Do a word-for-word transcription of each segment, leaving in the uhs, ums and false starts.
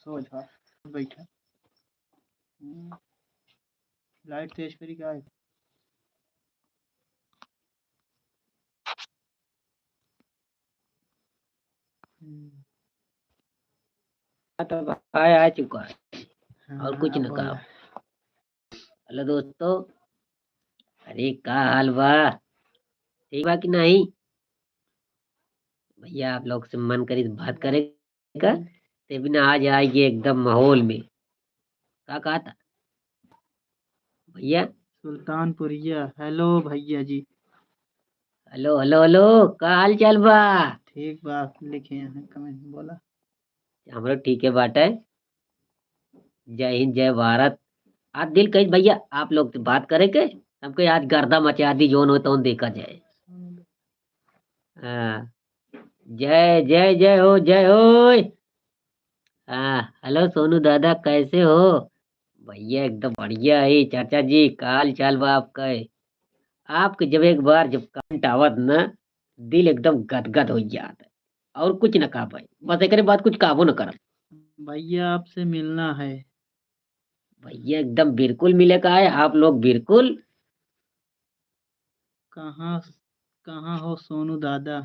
तो जा, बैठा। हम्म, लाइट तेज करी का है? हम्म। हाँ, तो भाई आ चुका है। और हाँ, कुछ अब न बोला। कहा। हेलो दोस्तों, अरे का हाल बा? ठीक बा कि नहीं? भैया आप लोग से मन करी बात करे का, हम्म। ते बिना आज आइगे एकदम माहौल में। का कहा था भैया? सुल्तानपुरिया, हेलो भैया जी। हेलो, हेलो, हेलो, का हाल चाल बा? ठीक बा, लिखे हैं कमेंट, बोला। हमरो ठीके बाटे। जय हिंद, जय भारत। आज दिल कही भैया आप लोग से बात करे के, हमके आज गर्दा मचा दी, जोन हो तौन देखा जाए। हाँ। जय, जय, जय हो, जय हो। हाँ, हेलो सोनू दादा, कैसे हो? भैया एकदम बढ़िया है चाचा जी, का हाल चाल बा आपका है? आपके जब एक बार जब कमेंट आवत ना, दिल एकदम गदगद हो जात है। और कुछ न कहा भाई, बस एकरे बाद कुछ कहबो न करब। भैया आपसे मिलना है। भैया एकदम बिल्कुल मिले का है, आप लोग बिल्कुल। कहाँ, कहाँ हो सोनू दादा?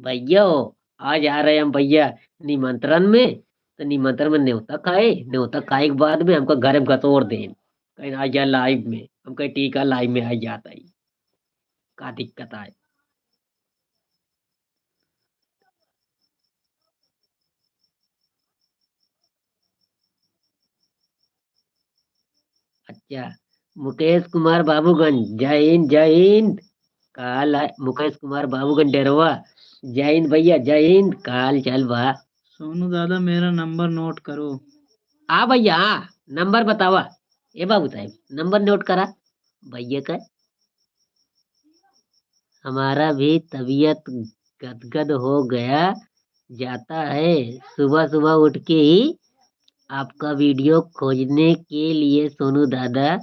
भैया हो, आज आ रहे हम भैया निमंत्रण में, तो निमंत्रण में न्योता खाए, न्योता खाए के बाद में हमको घर में गतोर देन, कहीं आ जा लाइव में, हम कहे ठीक है लाइव में आ जाता ही, का दिक्कत आए? अच्छा, मुकेश कुमार बाबूगंज, जय हिंद, जय हिंद। का हाल है मुकेश कुमार बाबूगंज डेरवा? जय हिंद भैया, जय हिंद। का हाल चाल बा? सोनू दादा, मेरा नंबर नोट करो। हाँ भैया, हाँ, नंबर बतावा। ए बाबू साहब, नंबर नोट करा भैया का। हमारा भी तबीयत गदगद हो गया जाता है। सुबह सुबह उठ के ही आपका वीडियो खोजने के लिए सोनू दादा,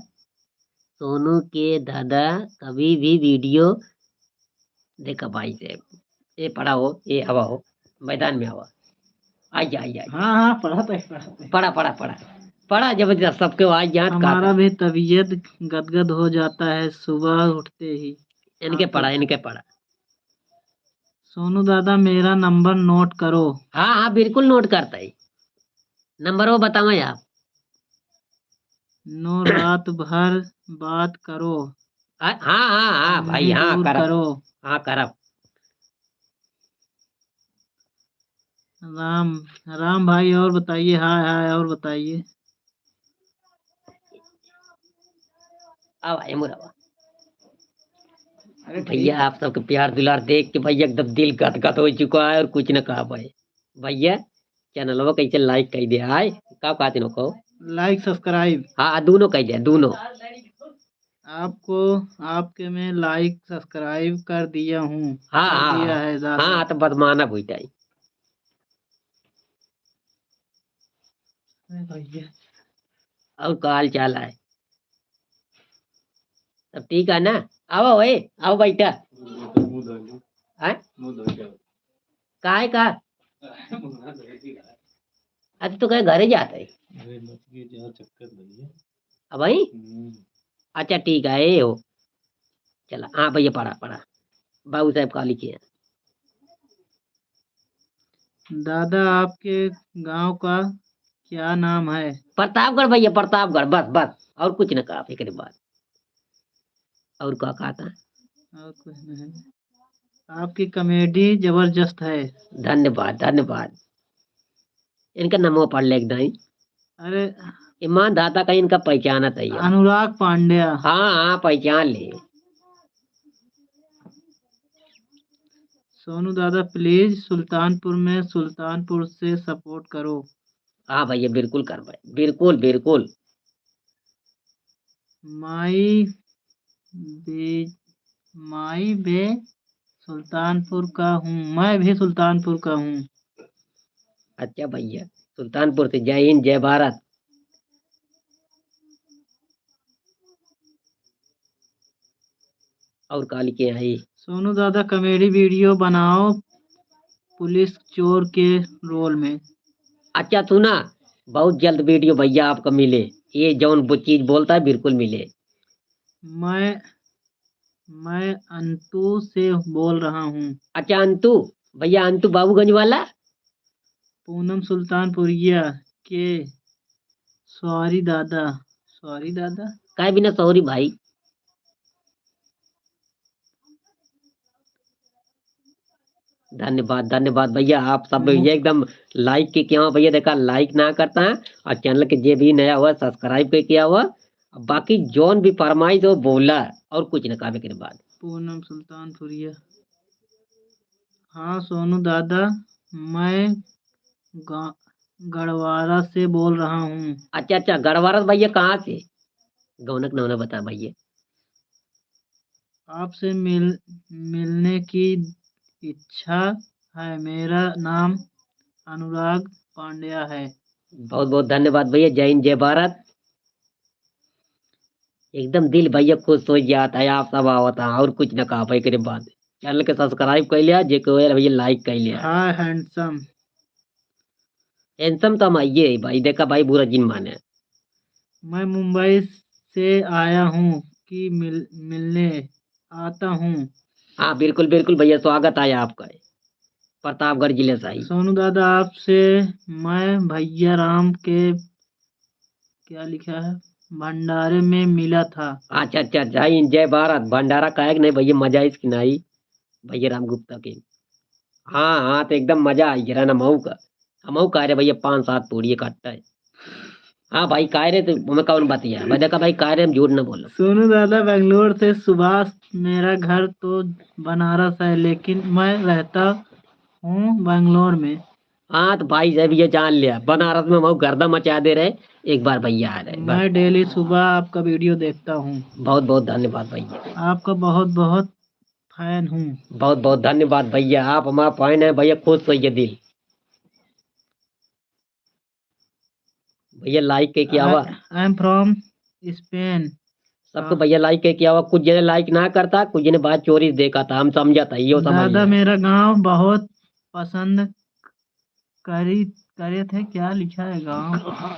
सोनू के दादा कभी भी वीडियो देखा भाई साहब। ए पड़ा हो, ए हवा हो, मैदान में हवा। आ जा, आ जा, आ जा। हाँ, हाँ, पड़ा तो है, पड़ा तो है। पड़ा, पड़ा, पड़ा। पड़ा जबरदस्त, सबके आवाज यहाँ का हमारा था। भी तबीयत गदगद हो जाता है सुबह उठते ही। इनके हाँ, पड़ा, तो इनके पड़ा। सोनू दादा, मेरा नंबर नोट करो। हाँ, हाँ, बिल्कुल नोट करता है। नंबर वो बताओ आप। नो रात भर बात करो। हाँ, हाँ, हाँ, हाँ, भाई, comedy हाँ, दूर करब। करो। हाँ, करब। राम, राम भाई, और बताइए, हाय, हाय, और बताइए। आवा, ए मोर आवा। अरे भैया, ठीक। आप सबके प्यार दुलार देख के भैया एकदम दिल गदगद हो चुका है और कुछ न कहा भाई। भैया, चैनलवा कैसे लाइक कर दे आए, का कहते नको? लाइक, सब्सक्राइब। हाँ, दोनों कर दे, दोनों। आपको, आपके में लाइक सब्सक्राइब कर दिया हूँ। हाँ, कर हाँ, दिया हाँ। है दादा। हाँ, तो बदमाना बुझाई। अरे भैया। और का हाल चाल है? सब ठीक है ना? आओ, ए, आओ बैठा। हाँ? काहे का? आज तो कहे घरे जाता है। अरे मत ये जहाँ चक्कर नहीं है। अब आई? हम्म। अच्छा ठीक है, ए हो। चला, हाँ भैया, पढ़ा, पढ़ा। बाबू साहब का लिखे हैं? दादा, आपके गांव का क्या नाम है? प्रतापगढ़ भैया, प्रतापगढ़, बस, बस, और कुछ न कहा, एकरे बाद। और का कहता? और कुछ नहीं। आपकी comedy जबरदस्त है। धन्यवाद, धन्यवाद। इनका नमो पढ़ ले एक दाई। अरे। ईमान दाता का इनका पहचानत है ये। अनुराग पांड्या। हाँ, हाँ, पहचान ले। सोनू दादा, please सुल्तानपुर में, सुल्तानपुर से support करो। हाँ भैया, बिल्कुल करबे, बिल्कुल, बिल्कुल। माई बे, माई बे सुल्तानपुर का हूँ, मैं भी सुल्तानपुर का हूँ। अच्छा भैया, सुल्तानपुर से जय हिंद, जय भारत। और का लिखे हैं? सोनू दादा, comedy video बनाओ पुलिस चोर के role में। अच्छा सुना, बहुत जल्द video भैया आपका मिले। ये जौन वो चीज बोलता है, बिल्कुल मिले। मैं, मैं अंतु से बोल रहा हूँ। अच्छा अंतु, भैया अंतु बाबूगंज वाला? पूनम सुल्तानपुरिया के। Sorry दादा। Sorry दादा? काय बिना sorry भाई? धन्यवाद, धन्यवाद भैया, आप सब हम्म। ये एकदम like के क्या भैया, देखा like ना करता है, और channel के जे भी नया हुआ subscribe के किया हुआ, बाकी जौन भी फरमाइश हो बोला, और कुछ ना कहबे के बाद। पूनम सुल्तानपुरिया। हाँ सोनू दादा, मैं गा-, गड़वारा से बोल रहा हूँ। अच्छा, अच्छा, गड़वारा से भैया कहाँ से? गौनक नौना बता भैया। आपसे मिल-, मिलने की इच्छा है। मेरा नाम अनुराग पांड्या है। बहुत बहुत धन्यवाद भैया, जय हिंद, जय भारत। एकदम दिल भैया खुश हो जाता है, आप सब आवता है, और कुछ ना कहा भाई, करे बात। Channel के subscribe कर लिया, जे को यार भैया like कर लिया। हाँ, handsome। Handsome तो हम आइए ही भाई, देखा भाई, बुरा जिन माने। मैं मुंबई से आया हूँ कि मिल-, मिलने आता हूँ। हाँ, बिल्कुल, बिल्कुल भैया, स्वागत है आपका प्रतापगढ़ जिले से आई। सोनू दादा, आपसे मैं भैया राम के, क्या लिखा है, भंडारे में मिला था। अच्छा, अच्छा, जय हिंद, जय भारत। भंडारा काहे के नहीं भैया, मजा इसकी नहीं भैया राम गुप्ता के। हाँ, हाँ, तो एकदम मजा आई गिरा ना मऊ का। हमहू कह रहे भैया, पाँच सात पूड़ी इकट्ठा है। हाँ भाई, कह रहे तो मैं कौन बतिया? मैं देखा भाई, कह रहे हम झूठ ना बोलो। सोनू दादा, बेंगलोर से सुभाष, मेरा घर तो बनारस है, लेकिन मैं रहता हूँ बेंगलोर में। हाँ, तो भाई साहब, ये जान लिया, बनारस में हमहू गर्दा मचा दे रहे, एक बार भैया आ रहे, बस। मैं daily सुबह आपका video देखता हूँ। बहुत बहुत धन्यवाद भैया। आपका बहुत बहुत fan हूँ। बहुत बहुत धन्यवाद भैया, आप हमारा fan है भैया, खुश होइए दिल। भैया like के क्या हुआ? I, I am from Spain। सबको भैया like के क्या हुआ? कुछ जने like ना करता, कुछ जने बात चोरी से देखा था, हम समझा था, यो समझ दादा, लिया। मेरा गाँव बहुत पसंद करी, करे थे, क्या लिखा है गाँव?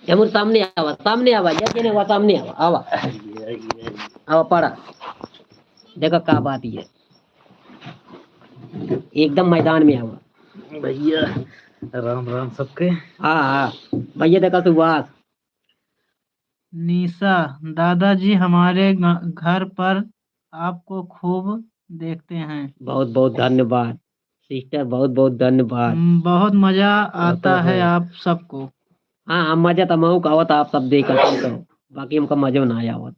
ये मोर सामने आवा, सामने आवा, ये जने हुआ सामने आवा, आवा। आवा पढ़ा। देखा का बात ये। एकदम मैदान में आवा। भैया, राम राम सबके। हाँ, हाँ। भैया देखा सुभाष। निशा, दादाजी हमारे घ-, घर पर आपको खूब देखते हैं। बहुत बहुत धन्यवाद sister, बहुत बहुत धन्यवाद। हम्म, बहुत मजा आता है आप सबको। हाँ, हाँ, मजा तो हमहू का आवत, आप सब देखत हैं तो, बाकी हमका मजो ना आवत।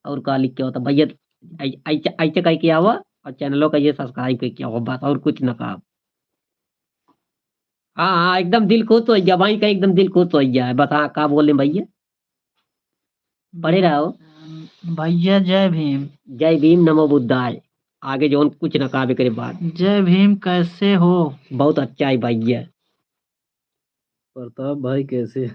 और का लिख के आवत भैया, ऐ-, ऐ-, ऐसे कह के आवा और channel का ये subscribe करके आवा, बस और कुछ ना कहा। हाँ, हाँ, एकदम दिल खुश हो गया भाई का, एकदम दिल खुश हो गया है। बस हाँ, का बोले भैया? पढ़े रहो। भैया जय भीम। जय भीम, नमो बुद्धाय। आगे जौन कुछ ना कहा करे बात। जय भीम, कैसे हो? बहुत अच्छा है भैया। प्रताप भाई कैसे?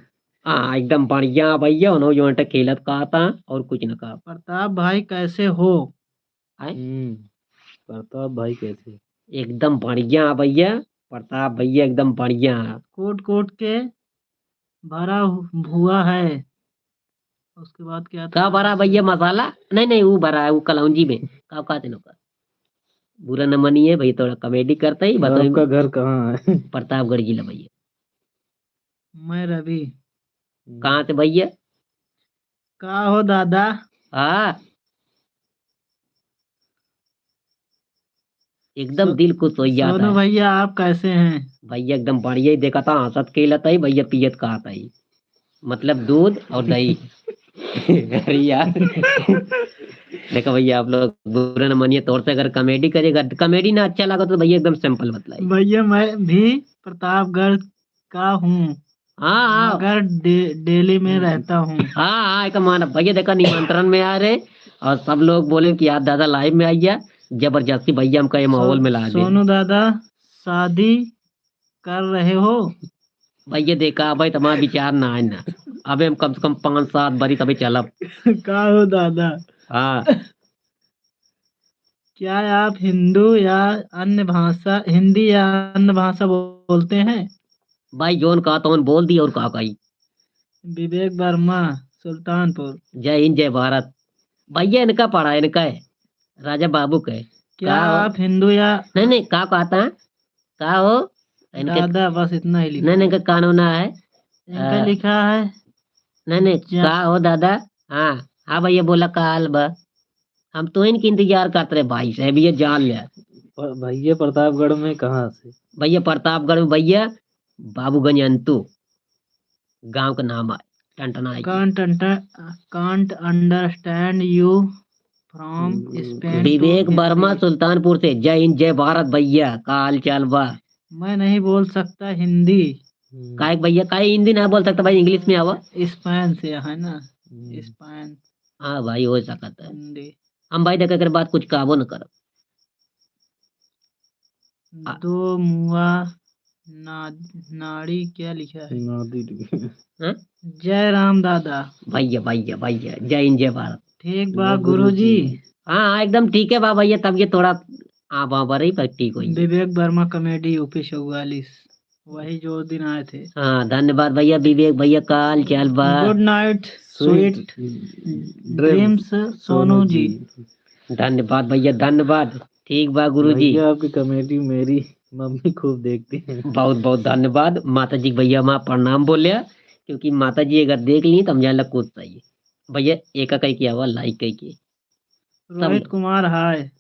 हाँ, एकदम बढ़िया भैया, उन्हों जौन टा खेलत कहा था और कुछ ना कहा। प्रताप भाई कैसे हो? आय? हम्म, प्रताप भाई कैसे? एकदम बढ़िया भैया, प्रताप भैया एकदम बढ़िया। कूट कूट के भरा हु-, हुआ है। उसके बाद क्या का था? भरा भैया मसाला? नहीं, नहीं, वो भरा है, वो कलौंजी में। का, का तेनों का? बुरा न मानिए भैया, थोड़ा comedy करता ही, बताइए। आपका घर कहाँ है? प्रतापगढ़ जिला भैया। मैं रवि। कहाँ से भैया? का हो दादा? हाँ। एकदम सो-, दिल खुश हो जाता सोनू है। भैया, आप कैसे हैं? भैया एकदम बढ़िया ही देखा था, हंसत खेलत है भैया, पियत कहत है, मतलब दूध और दही। अरे यार। देखो भैया, आप लोग बुरा न मानिए, तौर से अगर comedy करेगा, comedy ना अच्छा लगा तो भैया एकदम simple बतलाइए। भैया मैं भी प्रतापगढ़ का हूँ, हाँ, हाँ। मगर डे-, दिल्ली में हम्म। रहता हूँ। हाँ, हाँ, एक माना भैया, देखा निमंत्रण में आ रहे और सब लोग बोले कि आप दादा live में आइए, जबरदस्ती भैया हमका ये सो-, माहौल में ला दे। सोनू दादा, शादी कर रहे हो? भैया देखा, अबे तुम्हारा विचार ना है ना, अबे हम कम से कम पाँच सात बारी तबे चलब। का हो दादा? हाँ। क्या आप हिंदू या अन्य भाषा, हिंदी या अन्य भाषा बोल बोलते हैं। भाई, जौन कहा तौन बोल दी और का कही। विवेक वर्मा, सुल्तानपुर। जय हिंद, जय भारत। भैया, इनका पड़ा, इनका है, राजा बाबू का है। क्या का हो? आप हिंदू या नहीं, नहीं, का कहता है? का हो? इनके दादा, बस इतना ही लिखा नहीं, नहीं, है। इनका कानून है। इनका अ, लिखा है। नहीं, नहीं, जा- का हो दादा? हाँ, हाँ भैया, बोला, का हाल बा? हम तो इनकी इंतजार करत रहे भाई साहब, ये जान ले। प-, भैया, प्रतापगढ़ में कहाँ से? भैया, प्रतापगढ़ में भैया, बाबूगंज अंतु गांव का नाम है, टंटना है। Can't under-, can't understand you from हम्म। Spain to विवेक वर्मा English। सुल्तानपुर से, जय हिंद, जय भारत भैया, का हाल चाल बा? मैं नहीं बोल सकता हिंदी। हम्म। काहे भैया, काहे हिंदी ना बोल सकता भाई, English में आवा। Spain से है ना, हम्म। Spain। हाँ भाई, हो सकता है। हिंदी। हम भाई देख, एकरे बाद कुछ कहबो न करब। आ- दो मुआ ना-, नाड़ी क्या लिखा है? नादी लिखा है। हैं? जय राम दादा। भैया, भैया, भैया, जय हिंद, जय भारत। ठीक बा जय गुरुजी। गुरुजी। हाँ, हाँ, एकदम ठीक है बा भैया, तब ये थोड़ा आ, बा, बा रही, पर ठीक होई। विवेक वर्मा comedy U P चौवालीस। वही जो दिन आए थे। हाँ, धन्यवाद भैया, विवेक भैया, का हाल चाल बा? Good night, sweet sweet dreams, dreams, सोनू सोनू जी। जी। धन्यवाद भैया, धन्यवाद। ठीक बा गुरुजी। भैया, आपकी comedy मेरी मम्मी खूब देखती हैं। बहुत बहुत धन्यवाद। माता जी के भैया, हम प्रणाम बोले, क्योंकि माता जी अगर देख ली तो हम जान ला कुछ सही। भैया, एक कह के आवा, like कह के। रोहित कुमार, हाय।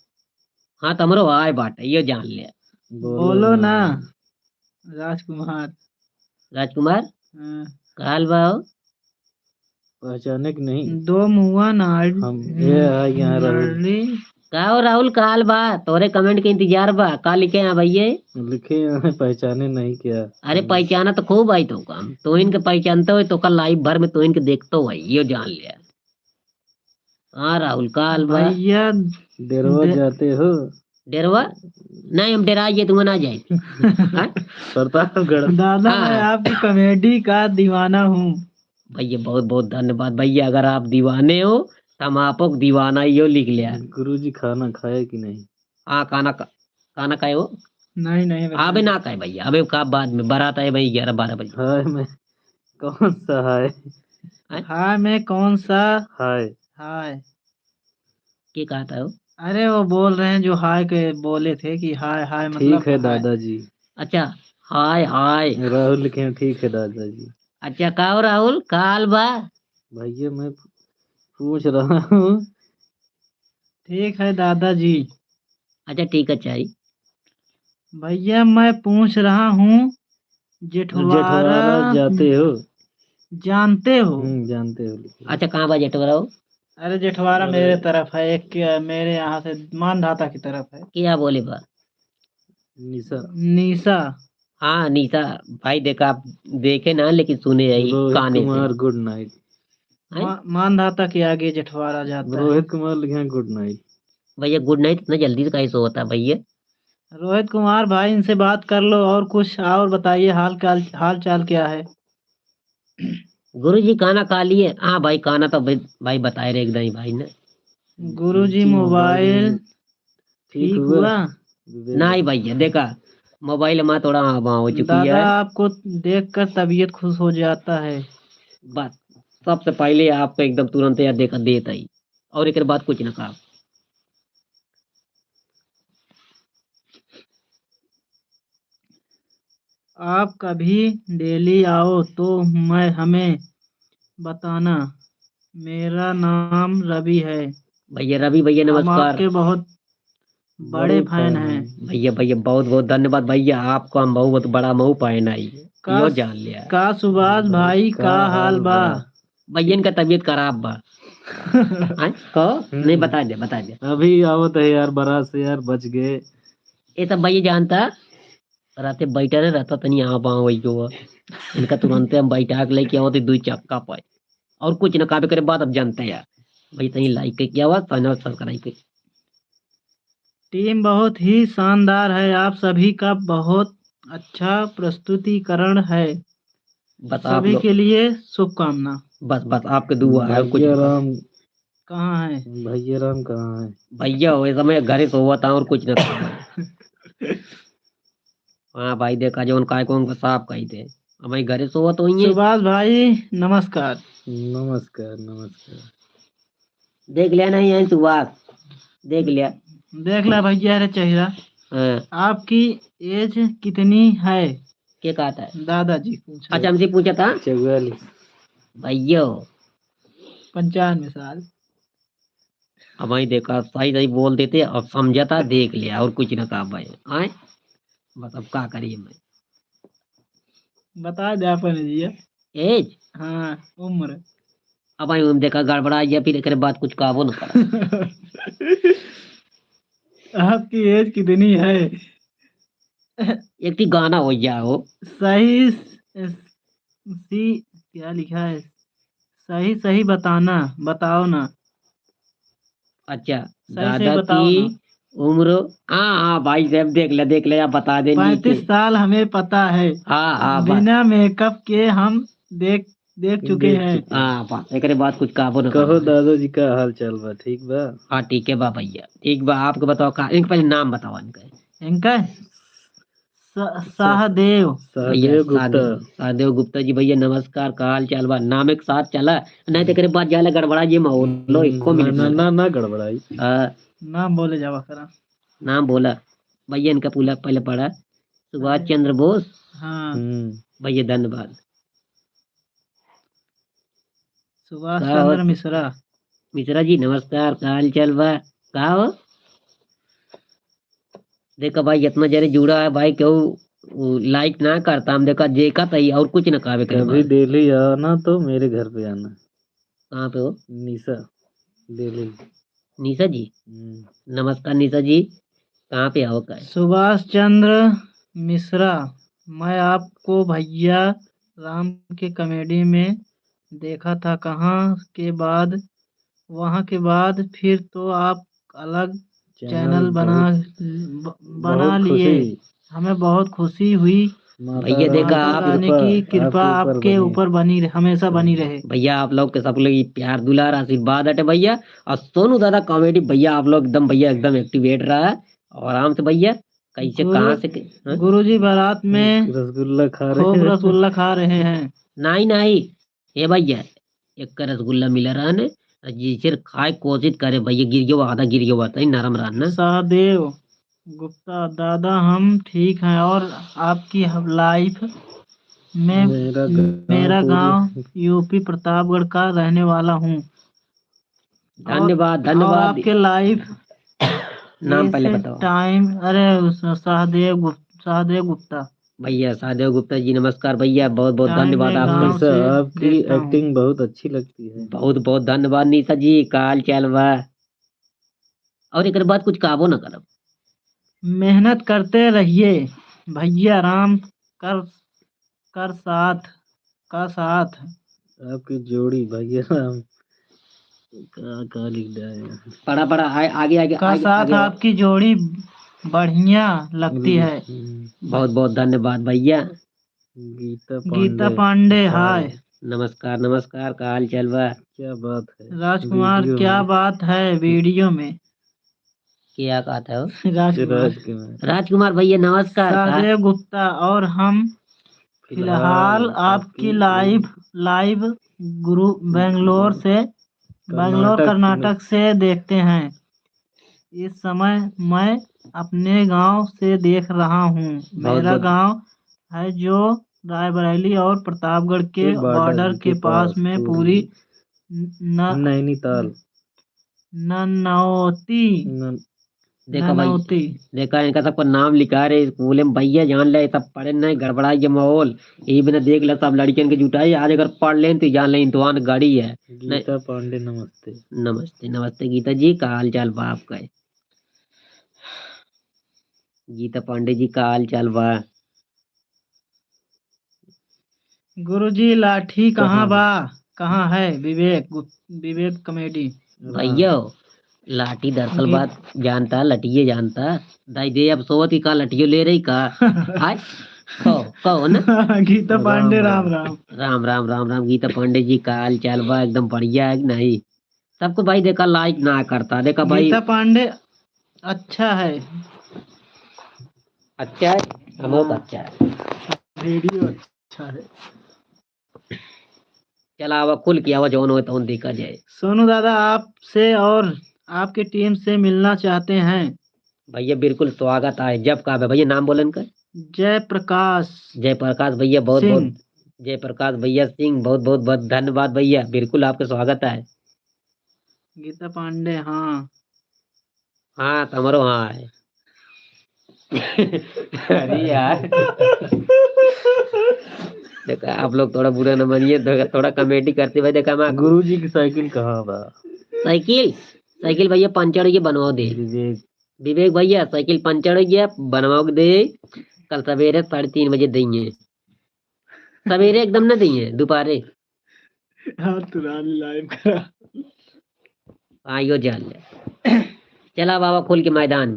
हाँ, तो हमरो हाय बाटे, ये जान ले। बोलो बोलो ना। ना। राजकुमार। राजकुमार? हाँ। का हाल बा हो? पहचाने कि नहीं? दो मुआ नाड़-, हम, ये आ, यहाँ राहुल। नाड़ली। का हो राहुल, का हाल बा? तोरे comment के इंतजार बा। का लिखे हैं भैया? लिखे हैं, पहचाने नहीं क्या? अरे, हम्म। पहचाना तो खूब आई तो काम। तो इनके पहचानते हुए तो कल live भर में तो इनके देखते हुए, ये जान लिया। हाँ राहुल, का हाल बा? भैया, डेरवा दे- जाते हो? डेरवा? नहीं, हम डेरा ये तुम ना जाए। हाँ? प्रतापगढ़। दादा, मैं हाँ। आपकी comedy का दीवाना हूँ। भैया, बहुत बहुत धन्यवाद भैया, अगर आप दीवाने हो तो हम आपको दीवाना ही हो, लिख लिया। गुरुजी, खाना खाए कि नहीं? हाँ, खाना खा-, खाना खाए हो? नहीं, नहीं, अबे भैया। ना खाए भैया, अबे का बाद में, बारात आए भाई ग्यारह बारह बजे। हाय में कौन सा हाय? हैं? हाय में कौन सा हाय। हाय? के कहता हो? अरे, वो बोल रहे हैं जो हाय के बोले थे कि हाय, हाय, मतलब ठीक है हाय। दादाजी। अच्छा, हाय, हाय। राहुल लिखे हैं, ठीक है दादाजी। अच्छा, का हो राहुल, का हाल बा? भैया, मैं पूछ रहा हूँ। ठीक है दादाजी। अच्छा, ठीक है, चाही। भैया, मैं पूछ रहा हूँ, जेठवारा जेठवारा जाते हो? जानते हो? हम्म, जानते हो। अच्छा, कहाँ बा जेठवारा हो? अरे, जेठवारा अरे। मेरे तरफ है, एक, मेरे यहाँ से मानधाता की तरफ है। क्या बोले बा? निशा। निशा। हाँ, निशा भाई, देखा, आप देखे ना, लेकिन सुने यही रोहित काने से। कुमार, good night। हैं? मा-, मानधाता के आगे जेठवारा जाता है। रोहित कुमार लिखे हैं, good night। भैया, good night इतना जल्दी से कैसे होता है भैया? रोहित कुमार भाई, इनसे बात कर लो और कुछ और बताइए, हाल काल, हाल चाल क्या है? गुरुजी, खाना खा लिए? हाँ भाई, खाना तो भाई, भाई बताए रहे एकदम ही भाई ने। गुरुजी, जी, मोबाइल मोबाइल ठीक ठीक हुआ? हुआ? विवेक नहीं भाई। भैया, देखा, मोबाइल में थोड़ा हाँ वहाँ हो चुकी दादा, है। आपको देखकर तबीयत खुश हो जाता है। बस, सबसे पहले आपको एकदम तुरंत याद देखा देता ही, और एक बात कुछ ना कहा। आप कभी दिल्ली आओ तो मैं, हमें बताना, मेरा नाम रवि है। भैया रवि भैया, हम नमस्कार। आपके बहुत बड़े बड़े fan fan हैं। हैं। भैया, भैया, बहुत बहुत धन्यवाद भैया, आपको हम बहुत बड़ा मऊ fan है, का, यो जान लिया। का सुभाष भाई, का हाल बा? भैया, इनका तबीयत खराब बा। हाँ, कहो? हम्म। नहीं, बता दे, बता दे। अभी आवत है यार, बारात से यार, बच गए। ये सब भैया जानता, राते बैठा रहे, रहता तनी यहाँ वहाँ वही जो हुआ। इनका तुरंते हम बैठा के लेके आवत है, दुई चक्का पाए। और कुछ ना काबे करे बात, अब जानते हैं यार। भाई, तनी like के क्या हुआ, channel subscribe के। Team बहुत ही शानदार है, आप सभी का बहुत अच्छा प्रस्तुतिकरण है। बस आप सभी लोग के लिए शुभकामना। बस, बस आपके दुआ है, कुछ भैया नहीं। राम कहाँ है? भैया राम कहाँ है? भैया, वो समय घरे सोवत है और कुछ ना। हाँ भाई, देखा जौन काय को उनको साफ कही दे। अब भाई घरे सोवत होइए। सुभाष भाई, नमस्कार। नमस्कार, नमस्कार। देख लिया नहीं है सुभाष, देख लिया। देख ला भैया रे चेहरा। हाँ। आपकी एज कितनी है? के कहता है? दादाजी पूछा। अच्छा, हमसे पूछा था? चौवालीस। भैया। पंचानवे साल। अब भाई देखा, सही सही बोल देते, अब समझा था, देख लिया, और कुछ ना कहा भाई। आए? बस अब का करिए मैं? बता दे अपन जिया। एज? हाँ, उम्र। अब भाई उम्र देखा गड़बड़ा गया, फिर एकरे बाद कुछ कहबो न करा। आपकी एज कितनी है? एक ठी गाना हो जाओ। सही स-, सी, क्या लिखा है? सही सही बताना, बताओ ना। अच्छा, सही सही दादा बताओ की ना। उम्र, हाँ, हाँ, भाई साहब, देख ले, देख ले, आप बता दे नीचे। पैंतीस साल हमें पता है। हाँ, हाँ, बा- बिना मेकअप के हम देख, देख चुके देख हैं। चुके हैं। हाँ, बा-, एकरे बाद कुछ कहबो न कहो करबो। दादाजी का हाल चाल बा, ठीक बा? हाँ, ठीक है बा भैया, ठीक बा, आपको बताओ का, इनके पहले नाम बताओ इनका। इनका? स-, सहदेव। भैया, सहदेव गुप्ता। सहदेव, सहदेव गुप्ता जी, भैया नमस्कार, का हाल चाल बा? नाम एक साथ चला, नहीं तो एकरे बाद जाला गड़बड़ा ये माहौल, लो, हम्म, एको ना, मिनट ना, ना। ना, ना गड़बड़ाई। हाँ। नाम बोले जावा करा। नाम बोला। भैया इनका पूरा पहले पढ़ा। सुभाष अरे। चंद्र बोस। हाँ। हम्म। भैया धन्यवाद। सुभाष का चंद्र हो? मिश्रा। मिश्रा जी नमस्कार, का हाल चाल बा? का हो? देखा भाई, इतना जने जुड़ा है भाई, केहू, उ, like ना करता, हम देखा, देखा तई और कुछ ना कहबे करे कभी भाई। दिल्ली आना तो मेरे घर पे आना। कहाँ पे हो? निशा, दिल्ली। निशा जी? हम्म। नमस्कार निशा जी, कहाँ पे हो का? सुभाष चंद्र मिश्रा, मैं आपको भैया राम के comedy में देखा था, कहाँ के बाद, वहाँ के बाद फिर तो आप अलग channel channel बना, बहुत, ब-, बना बहुत लिए। खुशी। हमें बहुत खुशी हुई। माता भैया रानी देखा की आप कृपा, रानी की कृपा आपके ऊपर आपके बनी ऊपर बनी रहे, हमेशा बनी रहे। भैया आप लोग के सब लोग ये प्यार दुलार आशीर्वाद हटे भैया। और सोनू दादा comedy भैया आप लोग एकदम भैया एकदम activate रहा है। और आराम से भैया कैसे गुरु-, कहाँ से के-, हाँ? गुरुजी बारात में रसगुल्ला खा रहे खूब हैं। रसगुल्ला खा रहे हैं। नहीं, नहीं, ए भैया, एक रसगुल्ला मिला रहा ने, जैसे खाए कोशिश करे भैया, गिर गयो, आधा गिर गयो, बताई नरम रहा ना। सहदेव गुप्ता, दादा हम ठीक हैं और आपकी हम life में मेरा गाँव मेरा पूरी गाँव यूपी प्रतापगढ़ का रहने वाला हूँ। धन्यवाद, और, धन्यवाद। और आपके life नाम पहले बताओ। Time, अरे, उस सहदेव गुप-, सहदेव गुप्ता। भैया, सहदेव गुप्ता जी, नमस्कार भैया, बहुत, बहुत time धन्यवाद मैं आपका। गाँव से निशा, आपकी देखता हूँ। Acting बहुत अच्छी लगती है। बहुत, बहुत धन्यवाद निशा जी, का हाल चाल बा? और एकर बाद कुछ कहबो न करब। मेहनत करते रहिए भैया राम कर, कर साथ, का साथ। आपकी जोड़ी भैया राम का, का लिख दिया है? पढ़ा, पढ़ा, आ-, आगे, आगे, का आगे, साथ आगे। आपकी जोड़ी बढ़िया लगती है। हम्म। बहुत, बहुत धन्यवाद भैया। गीता गीता पांडे, पांडे, हाय। हाय। नमस्कार, नमस्कार, का हाल चाल बा? क्या बात है? राजकुमार, video क्या में। बात है video में? क्या कहत हो? राजकुमार। राजकुमार। राजकुमार भैया, नमस्कार। सहदेव गुप्ता, और हम फिलहाल फिलहाल आपकी आपकी live, live गुरु, बेंगलोर से, बेंगलोर, कर्नाटक में। कर्नाटक से देखते हैं। इस समय मैं अपने गांव से देख रहा हूँ। बहुत, मेरा बहुत। गांव है जो रायबरेली और प्रतापगढ़ के के border border के के पास पास में पूरी पूरी न-, नैनीताल। ननौती। न- देखा भाई, ननौती। देखा इनका सबका नाम लिखा रहे स्कूल में, भैया जान ले, सब पढ़े नहीं, गड़बड़ा ये माहौल। ये बिना देख ले, सब लड़कियन के जुटाई, आज अगर पढ़ लें तो जान ले, इंतवान गाड़ी है। गीता नहीं। पांडे, नमस्ते। नमस्ते, नमस्ते गीता जी, का हाल चाल बा आपका? गीता पांडे जी, का हाल चाल बा? गुरुजी, लाठी कहाँ कहाँ बा? बा? कहाँ है विवेक गुप-, विवेक comedy? भैया, लाठी दरअसल अभी बात जानता, लठिये जानता। दाई दे अब सोवत ही का लठियो ले रही का? आय? कहो, कहो ना। गीता पांडे, राम राम। राम राम, राम राम, गीता पांडे जी, का हाल चाल बा? एकदम बढ़िया है कि नहीं? सबको भाई देखा like ना करता, देखा भाई। गीता पांडे अच्छा है। अच्छा है। हम लोग हाँ। अच्छा है। रेडियो अच्छा है। चला आवा, खुल के आवा, जौन होए तौन देखा जाए। सोनू दादा, आपसे और आपके टीम से मिलना चाहते हैं। भैया बिल्कुल स्वागत है, जब का बे-, भैया नाम बोलन का? जय प्रकाश। जय प्रकाश भैया, बहुत सिंह। बहुत जय प्रकाश भैया सिंह, बहुत बहुत बहुत धन्यवाद भैया, बिल्कुल आपके स्वागत है। गीता पांडे, हाँ। हाँ, तो हमरो हाँ है। अरे यार। देखा, आप लोग थोड़ा बुरा न मानिए, थोड़ा, थोड़ा कॉमेडी करते भाई। देखा, मैं गुरुजी की साइकिल कहाँ बा? साइकिल, साइकिल भैया पंचर हो गया, बनवा दे। विवेक। विवेक भैया, साइकिल पंचर हो गया, बनवा के दे। कल सवेरे साढ़े तीन बजे देंगे। सवेरे एकदम न देंगे, दोपहरे। हाँ, तो रान लाइव करा। हाँ, यो जान ले। चला बाबा, खोल के मैदान।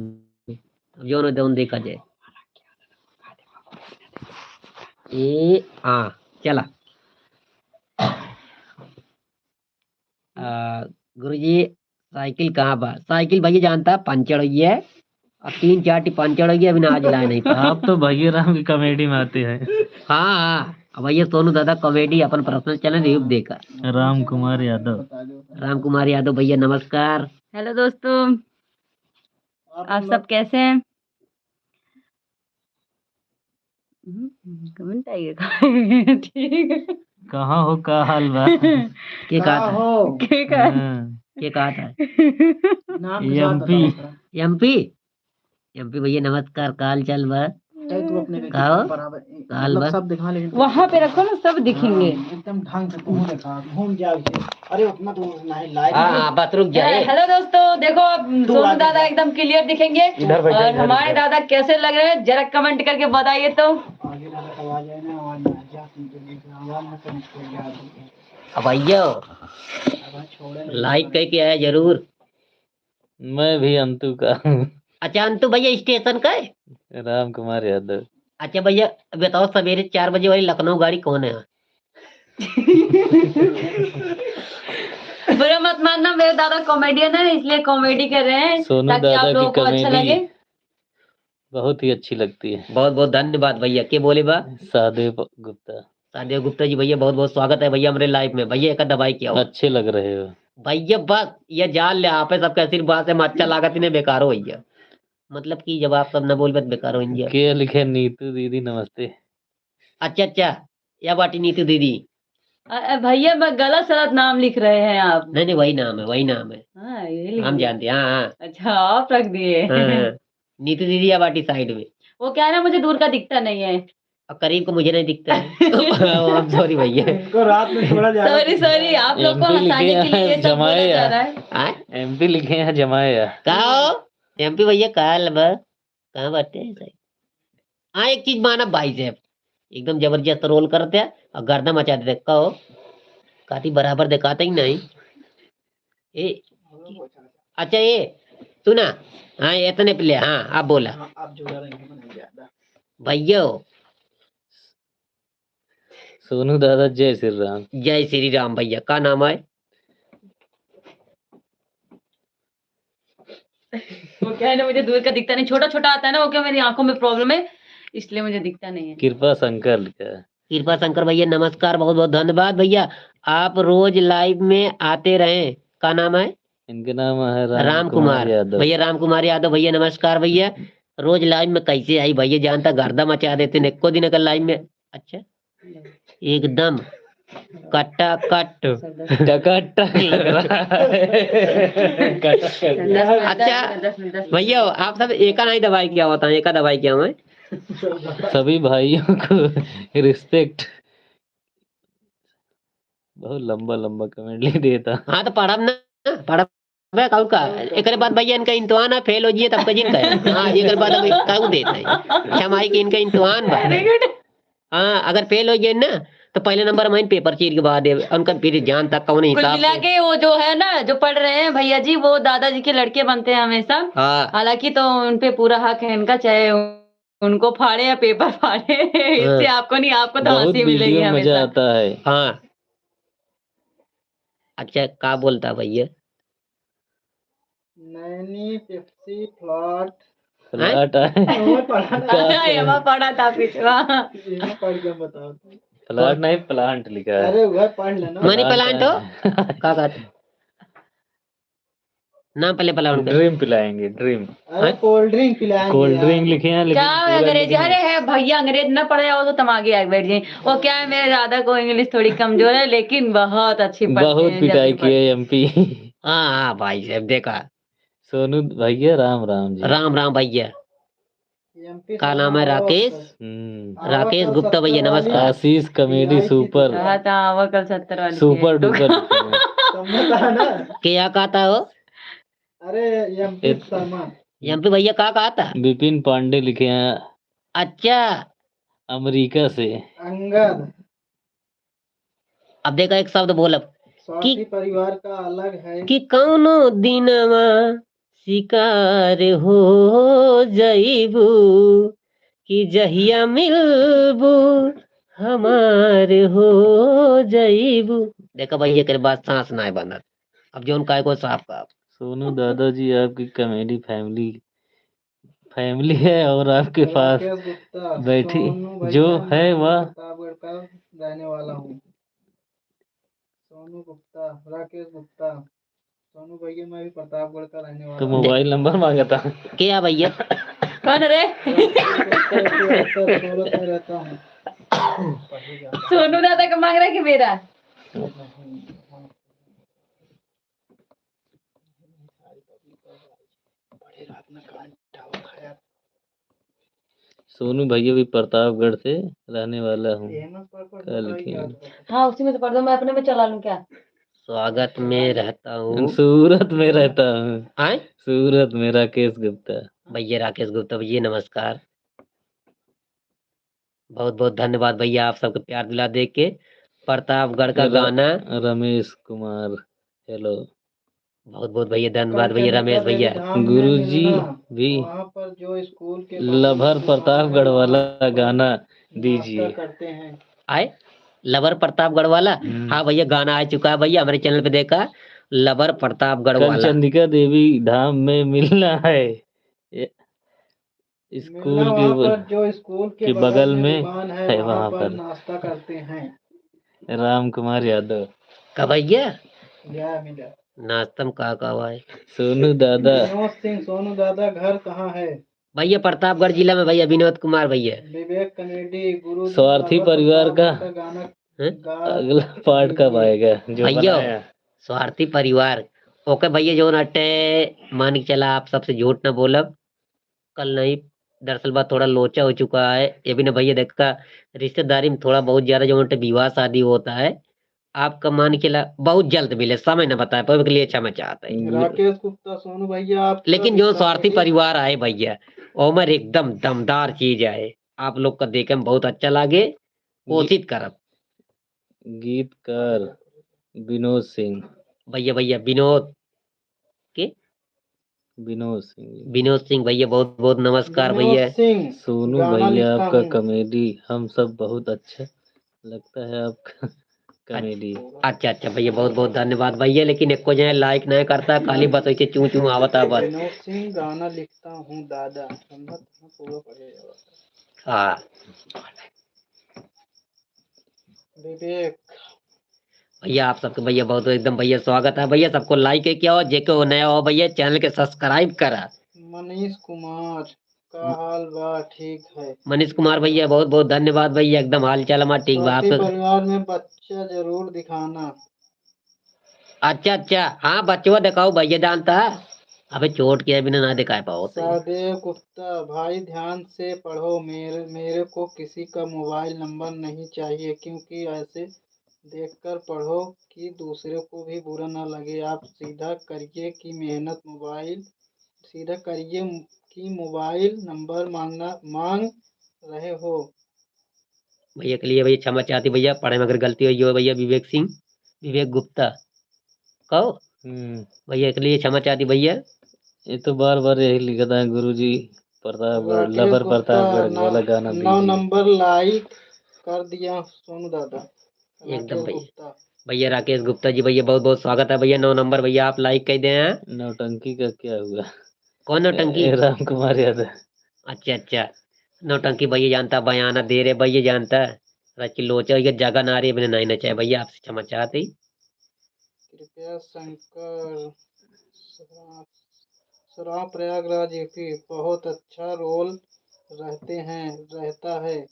अब जौन हो तौन देखा जाए। ए, हाँ, चला। आ, गुरुजी, साइकिल कहाँ बा? साइकिल भैया जानता, पंचर हो गया है। अब तीन चार टी पंचर हो गया, अभी ना आज लाए नहीं। आप तो भैया राम की कॉमेडी में आते हैं। हाँ, हाँ। अब भैया सोनू दादा कॉमेडी अपन पर्सनल चैनल YouTube देखा। राम कुमार यादव। राम कुमार यादव भैया, नमस्कार। हेलो दोस्तों, आप सब कैसे हैं? हम्म, कमेंट आइए। ठीक। कहाँ हो, का हाल बा? के कहा था? हो? के कहा? हाँ। के कहा था? नाम के साथ एमपी। बताओ थोड़ा। एमपी? एमपी भैया नमस्कार, का हाल चाल बा? ए, तू अपने का हो? बराबर, का हाल मतलब बा? सब दिखा, लेकिन वहाँ पे रखो ना, सब दिखेंगे। हाँ, एकदम ढंग से तू दिखा, घूम जाओ इसे। अरे उतना तो नहीं, लाइव हाँ, में। हाँ, बस रुक जा, ए, ए। हेलो दोस्तों, देखो अब तू सोनू आगे दादा जा। एकदम क्लियर दिखेंगे। इधर बैठो, और इधर हमारे बैठो। दादा कैसे लग रहे हैं, जरा कमेंट करके बताइए तो। आगे दादा का आवाज है ना, आवाज में आ जा, तुम तो नहीं, आवाज में समझ के आ जाओ। अब आइयो। आवाज छोड़े नहीं। लाइक करके आया जरूर। मैं भी अंतु का हूँ। अच्छा, अंतु भैया स्टेशन का है? राम कुमार यादव। अच्छा भैया, बताओ, सवेरे चार बजे वाली लखनऊ गाड़ी कौन है? बुरा मत मानना, मेरे दादा कॉमेडियन है, इसलिए कॉमेडी कर रहे हैं, सोनू ताकि आप दादा की लोगों को अच्छा कॉमेडी लगे। बहुत ही अच्छी लगती है। बहुत बहुत धन्यवाद भैया। के बोले बा? सहदेव गुप्ता। सहदेव गुप्ता जी भैया, बहुत बहुत स्वागत है भैया हमरे लाइव में। भैया एक दबाई क्या हो? अच्छे लग रहे हो। भैया बस ये जान ले, आप सबके आशीर्वाद से हम अच्छा लागत ही नहीं, बेकार हो भैया। मतलब कि जब आप सब न बोलबे तो बेकार हो इंडिया। के लिखे? नीतू दीदी नमस्ते। अच्छा, अच्छा, या बाटी नीतू दीदी। अ, अ, भैया, मैं गलत सलत नाम लिख रहे हैं आप। नहीं, नहीं, वही नाम है, वही नाम है। हाँ, यही लिख हम दिया। जानते हैं, हाँ, हाँ। अच्छा, आप रख दिए। हाँ, हाँ। नीतू दीदी या बाटी साइड में। वो क्या है ना, मुझे दूर का दिखता नहीं है। और करीब को मुझे नहीं दिखता है। Oh, I'm sorry भैया। इनको रात में छोड़ा जा रहा है। Sorry, sorry, आप लोग को एमपी लिखे हंसाने के लिए हैं ये सब बोला जमाया। जा रहा है। हाँ? एमपी लिखे हैं जमाया। का हो? एमपी भैया, का हाल बा? कहाँ बाटे? हाँ, एक चीज माना भाई साहब, एकदम जबरदस्त रोल करते हैं और गर्दा मचा देते। कहो, काती बराबर दिखाते ही नहीं। ए, अच्छा, ए, सुना, हाँ, इतने पे ले, हाँ, आप बोला। हाँ, आप जो ज्यादा नहीं बनाइए, ज्यादा। भैया, सोनू दादा, जय श्री राम। जय श्री राम भैया, का नाम है? वो क्या है ना, मुझे दूर का दिखता नहीं, छोटा छोटा आता है ना, वो क्या, मेरी आंखों में प्रॉब्लम है, इसलिए मुझे दिखता नहीं है। कृपा शंकर लिखा है। कृपा शंकर भैया, नमस्कार, बहुत बहुत धन्यवाद भैया, आप रोज लाइव में आते रहें। का नाम है? इनके नाम है राम राम कुमार कुमार। यादव। भैया राम कुमार यादव, भैया नमस्कार भैया। रोज लाइव में कैसे आई भैया, जानता गर्दा मचा देते हैं, एको दिन अगर लाइव में। अच्छा, एकदम कट्टा कट। टकाटक लग रहा है। अच्छा, भैया, आप सब एका नहीं दबाई क्या होता है, एका दबाई क्या मैं? सभी भाइयों को रिस्पेक्ट। बहुत लंबा लंबा कमेंट लिख देता। हाँ, तो पढ़ब ना, पढ़ब। अबे, काऊ का? एकरे बाद भैया इनका इम्तिहान है, फेल हो जिए तब का जिन कहे। हाँ, एकरे बाद हम काऊ देते हैं। अच्छा, माई के इनका इम्तिहान बा। Very good। हाँ, अगर फेल हो जाए ना, तो पहले नंबर में पेपर चीर के बहा दे, उनका फिर जान तक कौन कुल हिसाब मिला से। के वो जो है ना, जो पढ़ रहे हैं भैया जी, वो दादाजी के लड़के बनते हैं हमेशा। हाँ। हालांकि तो उन पे पूरा हक है इनका, चाहे उनको फाड़े या पेपर फाड़े, इससे हाँ। आपको नहीं, आपको तो बहुत हंसी मिलेगी वीडियो मजा हमेशा। आता है। हाँ। अच्छा, का बोलता भैया? नैनी पेप्सी फ्लॉट। प्लाट आए। वो पढ़ा था। का हाँ, है? एमा पढ़ा था पिछवा। एमा पढ़ के बताओ। प्लाट नहीं, प्लांट लिखा है। अरे, वह पढ़ लेना। मनी प्लांट प्लांट हो? आए। का कहत? नाम पहले प्लांट कर। ड्रीम पिलाएंगे, ड्रीम। अरे, हैं? कोल्ड ड्रिंक पिलाएंगे कोल्ड यार। ड्रिंक लिखे हैं, लेकिन क्या पूरा अंग्रेजी? लिखे हैं। अरे, है भैया, अंग्रेज ना पढ़े आओ तो तुम आगे आके बैठ जाए। वो क्या है, मेरे दादा को इंग्लिश थोड़ी कमजोर है, लेकिन बहुत अच्छी पढ़ते बहुत हैं, पिटाई जल्दी किए पढ़ते हैं। एमपी। हाँ, हाँ, भाई साहब, देखा। सोनू भैया, राम राम जी। राम राम भैया। एमपी का नाम है? राकेश? हम्म। राकेश गुप्ता भैया, नमस्कार। आशीष कॉमेडी सुपर। हाँ, तो आवा कल सत्तर वाली सुपर के। डुपर। समझता है ना? क्या कहता हो? अरे, एमपी इत- शर्मा। एमपी भैया का कहता? विपिन पांडे लिखे हैं। अच्छा। अमेरिका से। अंगद। अब देखा, एक शब्द बोलब स्वार्थी कि, परिवार का अलग है। कि कौनो दिनवा शिकार हो जइबू, कि जहिया मिलबू हमार हो जइबू। देखा भाई, एकर बाद सांस नाय बनत। अब जौन कहे को साफ कहा। सोनू दादाजी, आपकी कॉमेडी फैमिली फैमिली है और आपके पास राकेश गुप्ता, बैठी सोनू जो भैया है वह प्रतापगढ़ का रहने वाला हूँ। सोनू गुप्ता, राकेश गुप्ता, सोनू भैया, मैं भी प्रतापगढ़ का रहने वाला तो हूँ। मोबाइल नंबर मांगता। क्या भैया? कौन रे? राकेश गुप्ता, सूरत में रहता हूँ। सोनू दादा का मांग रहा है कि मेरा? सोनू भैया भी प्रतापगढ़ से रहने वाला हूँ। का लिखे हैं? हाँ, उसी में से पढ़ दो, मैं अपने में चला लूँ क्या? स्वागत में रहता हूँ। सूरत में रहता हूँ। आय? सूरत में राकेश गुप्ता। भैया राकेश गुप्ता भैया, नमस्कार। बहुत बहुत धन्यवाद भैया, आप सबके प्यार दुलार देख के। प्रतापगढ़ का र-, गाना। रमेश कुमार, हेलो। बहुत बहुत भैया धन्यवाद भैया रमेश भैया। गुरुजी भी वहाँ पर जो स्कूल के लभर प्रतापगढ़ वाला गाना दीजिए। आए, लभर प्रतापगढ़ वाला। हम्म। हाँ भैया, गाना आ चुका है भैया, हमारे चैनल पे देखा, लभर प्रतापगढ़ कल वाला। चंडिका देवी धाम में मिलना है। ये स्कूल मिलना के वहाँ ब-, पर जो स्कूल के के बगल बगल में में दुकान है, है, वहाँ वहाँ पर पर। नाश्ता करते हैं। राम कुमार यादव। का भैया? या मिला। नाश्ता में का का हुआ है? सोनू दादा। विनोद सिंह, सोनू दादा घर कहाँ है? भैया प्रतापगढ़ जिला में भैया, विनोद कुमार भैया। विवेक कॉमेडी गुरु स्वार्थी दादा परिवार का प्रतापगढ़ का गाना हैं? गा अगला पार्ट कब दीजिए। आएगा? जो भैया, बनाया। स्वार्थी परिवार। ओके भैया, जो नटे मान के चला, आप सबसे झूठ ना बोलब। कल नहीं, दरअसल बात थोड़ा लोचा हो चुका है। ये भी ना भैया, देखा, रिश्तेदारी में थोड़ा बहुत ज्यादा जो उनके विवाह शादी होता है, आपका मान के ला बहुत जल्द मिले, समय ना बताए पावे के लिए क्षमा चाहते हैं। राकेश गुप्ता, सोनू भैया, आप लेकिन जो स्वार्थी परिवार आए भैया, ओमर एकदम दमदार चीज आए, आप लोग का देखे में बहुत अच्छा लागे, कोशिश करब। गीतकार विनोद सिंह। भैया, भैया, विनोद के? विनोद सिंह। विनोद सिंह भैया, बहुत, बहुत नमस्कार विनोद भैया। सिंह, सोनू गाना भैया, लिखता आपका हूँ। कॉमेडी हम सब बहुत अच्छा लगता है आपका कॉमेडी। अच्छा, अच्छा भैया, बहुत, बहुत धन्यवाद भैया, लेकिन एको जने लाइक नहीं करता, खाली बस ऐसे चूं चूं आवता बस। विनोद सिंह, गाना लिखता हूँ दादा, समझत हूँ पूरा पढ़े जावत। हाँ। विवेक। भैया, आप सबके भैया बहुत एकदम भैया स्वागत है भैया, सबको लाइक है क्या हो, जेके हो नया हो भैया, चैनल के सब्सक्राइब करा। मनीष कुमार, का म-, हाल बा? ठीक है। मनीष कुमार भैया, बहुत बहुत धन्यवाद भैया, एकदम हाल चाल हमार ठीक बा। आप स्वाति सब परिवार में बच्चा जरूर दिखाना। अच्छा, अच्छा, हाँ, बचवा देखाओ भैया, जानता है। अबे चोट किया बिना ना दिखाए पाओ तो। सहदेव गुप्ता, भाई ध्यान से पढ़ो, मेरे, मेरे को किसी का मोबाइल नंबर नहीं चाहिए, क्योंकि ऐसे देखकर पढ़ो कि दूसरे को भी बुरा ना लगे। आप सीधा करिए कि मेहनत मोबाइल, सीधा करिए कि मोबाइल नंबर मांगना, मांग रहे हो। भैया के लिए भैया क्षमा चाहती भैया, पढ़े में अगर गलती हुई हो भैया, विवेक सिंह, विवेक गुप्ता। कहो? हम्म। भैया के लिए क्षमा चाहती भैया। ये तो बार बार यही लिखता है गुरुजी, प्रतापगढ़, राकेश लबर गुप्ता, प्रतापगढ़ नौ, वाला गाना नौ दीजिए। नंबर लाइक कर दिया सोनू दादा। एकदम राकेश भैया। गुप्ता। भैया राकेश गुप्ता जी, भैया बहुत बहुत स्वागत है भैया, नौ नंबर भैया, आप लाइक कर दे हैं। नौटंकी का क्या हुआ? कौन नौटंकी? ए, राम कुमार यादव। अच्छा, अच्छा। नौटंकी भैया जानता, बयाना दे रहे भैया जानता। राज की लोचा, ये जगह ना रही, मैंने नहीं नचाया भैया, आपसे क्षमा चाहते ही। कृपया शंकर सरा-, सराव प्रयागराज यूपी, बहुत अच्छा रोल रहते हैं, रहता है।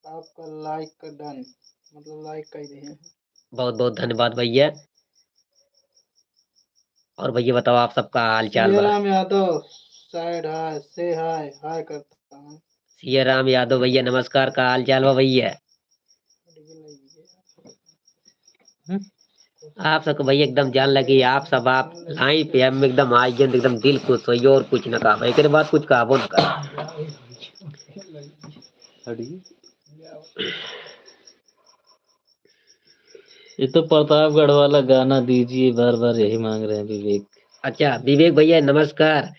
आपका लाइक का डन, मतलब लाइक कर दिए हैं। बहुत बहुत धन्यवाद भैया। और भैया बताओ, आप सबका हाल चाल बा? राम यादव, साइड हाय, से हाय, हाय करता हूँ। सिया राम यादव भैया नमस्कार, का हाल चाल बा भैया? हम्म? आप सबको भैया एकदम जान लगी, आप सब आप लाइव पे हम एकदम आ गए, एकदम दिल खुश हो गया और कुछ ना कहा, एकरे बाद कुछ कहबो ना कहा। ये तो प्रतापगढ़ वाला गाना दीजिए, बार बार यही मांग रहे हैं विवेक। अच्छा विवेक भैया नमस्कार,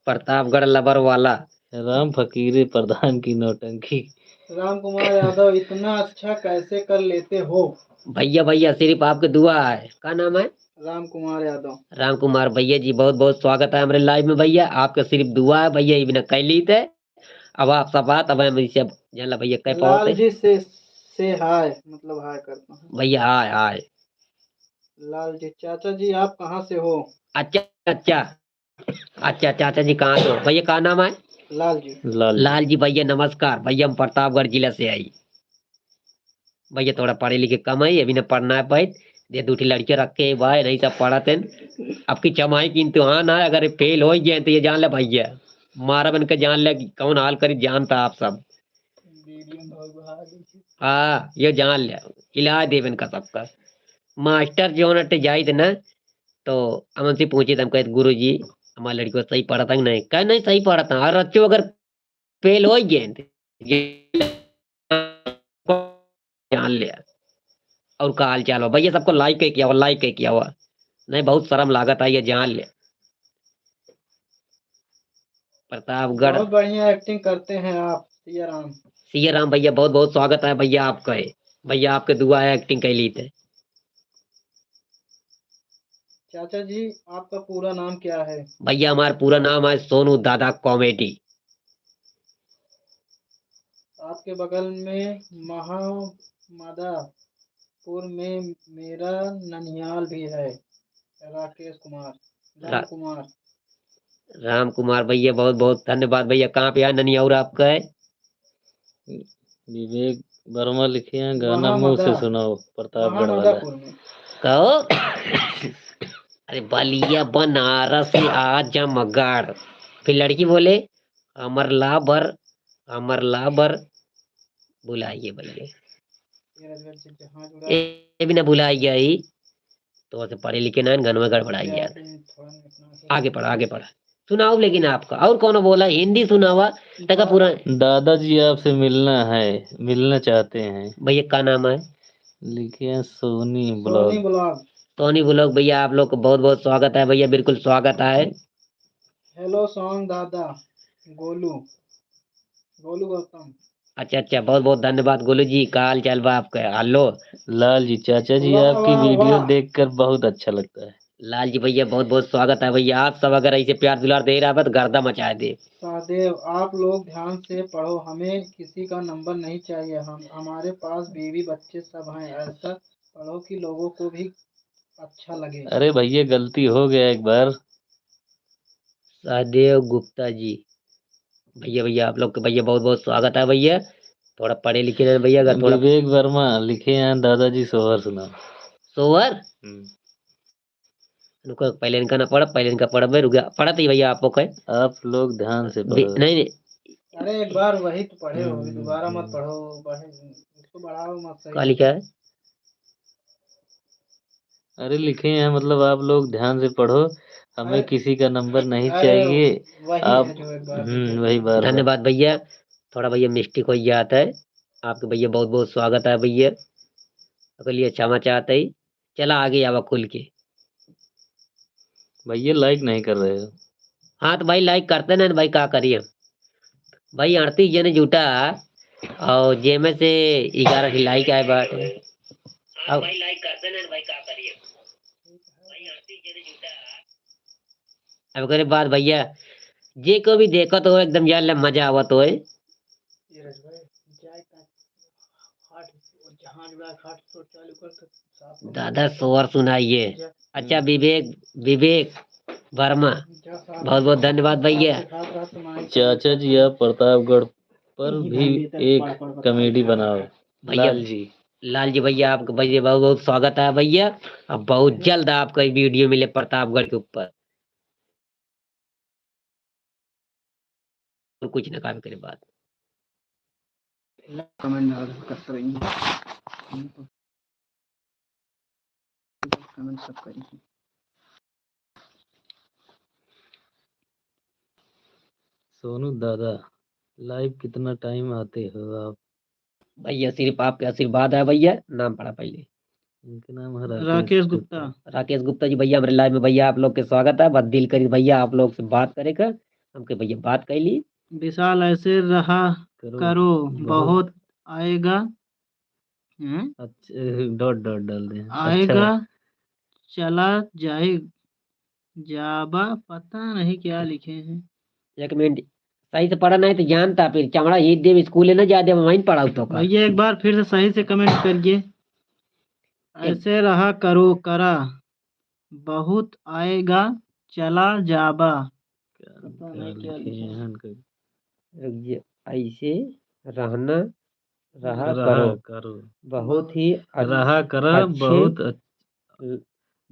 प्रतापगढ़ लबर वाला। राम फकीरे प्रधान की नौटंकी। राम कुमार यादव इतना अच्छा कैसे कर लेते हो? भैया, भैया, सिर्फ आपके दुआ है। का नाम है? राम कुमार यादव। राम कुमार भैया जी, बहुत, बहुत स्वागत है हमरे लाइव में भैया। आपके सिर्फ दुआ है भैया, ये बिना कह ली थे। अब आप सब बात, अब हम इसे जान ला भैया, कह पाओ लाल थे? जी से, से हाय, मतलब हाय करता हूँ। भैया, हाय, हाय। लाल जी, चाचा जी, आप कहाँ से हो? अच्छा, अच्छा। अच्छा, चाचा जी, कहाँ से हो? भैया, का नाम है? लाल जी। लाल जी। लाल जी, भैया, नमस्कार। भैया, हम प्रतापगढ़ जिला से आई। भैया, थोड़ा पढ़े लिखे कम है, अभी ना पढ़ना है पाइत। ये दू ठी लड़के रखे हैं भाई, नहीं सब पढ़त हैं। अब की छमाही की इम्तिहान है, अगर फेल हो गए तो ये जान ले भैया, मारा बन के जान ले कि कौन हाल करी, जानता आप सब। हाँ, ये जान ले, हिला देबे इनका सबका। मास्टर जो नटे जाइत ना, तो हमन से पूछित, हम कहित, "गुरु जी, हमार लड़िकवा सही पढ़त है कि नहीं?" कहे, "नहीं, सही पढ़त है।" और अच्छो अगर फेल होइ गए, तो ये जान ले। और का हाल चाल हो भैया? सबको लाइक कइ किया हुआ, लाइक कइ किया हुआ। नहीं, बहुत शर्म लागत है, ये जान ले। प्रतापगढ़। बहुत बढ़िया एक्टिंग करते हैं आप, सिया राम। सिया राम भैया, बहुत बहुत स्वागत है भैया आपका है। भैया आपके दुआ है, एक्टिंग कइ ली थे। चाचा जी, आपका पूरा नाम क्या है? भैया, हमारा पूरा नाम है सोनू दादा कॉमेडी। आपके बगल में महामदापुर में मेरा ननियाल भी है, राकेश कुमार, राम रा-, कुमार। राम कुमार भैया, बहुत बहुत धन्यवाद भैया। कहाँ पे है ननियाल आपका है? विवेक वर्मा लिखे हैं, गाना मुंह से सुनाओ, प्रतापगढ़ वाला। कहो, अरे बलिया बनारस से आजमगढ़। फिर लड़की बोले, "अमर लाबर, अमर लाबर।" भुलाइए भैया। ये भी ना भुलाइए ही। तो वैसे पढ़े लिखे ना, गनवा गड़बड़ाई यार। आगे पढ़ा, आगे पढ़ा। सुनाओ लेकिन आपका, और कौनो बोला, हिंदी सुनावा, तका पूरा। दादाजी आपसे मिलना है, मिलना चाहते हैं। भैया का नाम है? लिखे हैं सोनी सोनी ब्लॉग। ब्लॉग। सोनी ब्लॉग भैया, आप लोग को बहुत बहुत स्वागत है भैया, बिल्कुल स्वागत है। हेलो सॉन्ग दादा, गोलू, गोलू गौतम। अच्छा, अच्छा, बहुत बहुत धन्यवाद गोलू जी, का हाल चाल बा आपका? हेलो। लाल जी, चाचा जी वाह, आपकी वाह, वीडियो वाह। देखकर बहुत अच्छा लगता है। लाल जी भैया, बहुत बहुत स्वागत है भैया, आप सब अगर ऐसे प्यार दुलार दे रहा बा तो गर्दा मचा दे। सहदेव, आप लोग ध्यान से पढ़ो, हमें किसी का नंबर नहीं चाहिए, हम, हमारे पास बीवी बच्चे सब हैं, ऐसा पढ़ो कि लोगों को भी अच्छा लगे। अरे भैया, गलती हो गया एक बार। सहदेव गुप्ता जी, भैया, भैया, आप लोग के भैया बहुत बहुत स्वागत है भैया। थोड़ा पढ़े लिखे ना भैया, अगर थोड़ा विवेक वर्मा लिखे हैं, दादाजी सोहर सुना। सोहर? हम्म। रुको, पहले इनका ना पढ़, पहले इनका पढ़बे, रुक जा। पढ़त ही भैया, आपको कहे। आप लोग ध्यान से बे-, पढ़ो। नहीं, नहीं। अरे, एक बार वही तो पढ़े हो, हम्म। दोबारा मत पढ़ो, पढ़े, उसको बढ़ाओ मत, सही का लिखा है? अरे, लिखे हैं, मतलब, आप लोग ध्यान से पढ़ो, हमें अरे, किसी का नंबर नहीं अरे, चाहिए। वही आप, है जो एक बार हम्म, फिर वही बार बार। धन्यवाद भैया, थोड़ा भैया मिस्टेक हो जाता है। आपके भैया बहुत बहुत स्वागत है भैया, ओके लिए क्षमा चाहते ही। चला आगे आवा खुल के। भैया लाइक नहीं कर रहे हो। हाँ तो भाई लाइक करते नहीं भाई, का करिए भाई, अड़तीस जने जुटा और जे में से ग्यारह ही लाइक आए बाटे। अब भाई लाइक करते नहीं भाई, का करिए भाई, अड़तीस जने जुटा। अब ओकरे बाद भैया जे को भी देखत हो, एकदम जान ले मजा आवत होए। दादा शोर सुनाइए। अच्छा, विवेक, विवेक वर्मा, बहुत बहुत धन्यवाद भैया। चाचा जी, आप प्रतापगढ़ पर भी एक comedy बनाओ। भैया, लाल जी। लाल जी भैया, आपका भैया बहुत बहुत स्वागत है भैया। अब बहुत जल्द आपका वीडियो मिले प्रतापगढ़ के ऊपर। और कुछ ना काम करे बात। Comment करते रहिए। Comment सब करिए। सोनू दादा, live कितना time आते हो आप? भैया, सिर्फ आपके आशीर्वाद है भैया। नाम पढ़ा पहले। इनके नाम है राकेश राकेश गुप्ता। गुप्ता। राकेश गुप्ता जी, भैया, हमरे live में भैया आप लोग के स्वागत है। बस दिल करी भैया आप लोग से बात करे का, हमके भैया बात कर ली। विशाल, ऐसे रहा करो, करो, बहुत बहुत आएगा। हम्म? अच्छा, dot dot डाल दे। आएगा, अच्छा। चला जाए, जाबा, पता नहीं क्या लिखे हैं। एक मिनट, सही से पढ़ा नहीं तो जानता, फिर चमड़ा ईट देब, स्कूल ना जा देब, वहीं पढ़ाऊ तो का। भैया, एक बार फिर से सही से comment करिए। एक ऐसे रहा करो, करा, बहुत आएगा, चला जाबा। पता नहीं क्या लिखे हैं। रुक जा, ऐसे रहना, रहा रहा करो। करो। बहुत ही अच-, रहा करा, अच्छे बहुत अच-,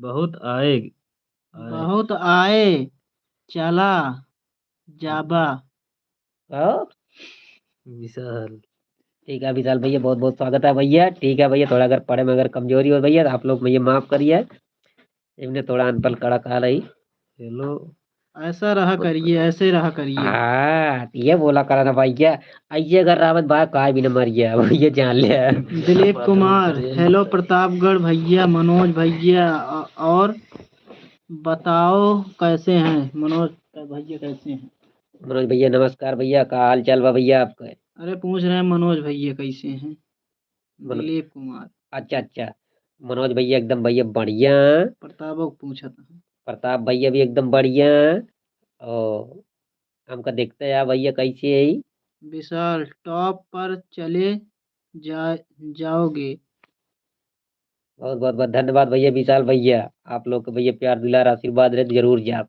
बहुत आए, आए। बहुत आए, चला जाबा। हाँ? विशाल। ठीक है विशाल भैया, बहुत बहुत स्वागत है भैया। ठीक है भैया, थोड़ा अगर पढ़े में अगर कमजोरी हो भैया, तो आप लोग भैया माफ करिए। इनमें थोड़ा अनपढ़ कड़क आ रही। Hello। ऐसा रहा करिए, ऐसे रहा करिए। हाँ, ये बोला करा ना भैया, ऐसे अगर रावत बा, काय भी न मर गया, ये जान ले। दिलीप कुमार, hello प्रतापगढ़ भैया, मनोज भैया, अ-, और बताओ कैसे हैं मनोज भैया, कैसे हैं? मनोज भैया नमस्कार भैया, का हाल चाल बा भैया आपका? अरे पूछ रहे हैं मनोज भैया कैसे हैं? मनो-, दिलीप कुमार। अच्छा, अच्छा। मनोज भैया एकदम भैया बढ़िया। प्रतापो पूछत हैं। प्रताप भैया भी एकदम बढ़िया। और हमका देखते हैं भैया कैसे है। विशाल, top पर चले जा-, जाओगे। बहुत, बहुत, बहुत धन्यवाद भैया विशाल भैया। आप लोग के भैया प्यार दुलार आशीर्वाद रहे तो जरूर जाब।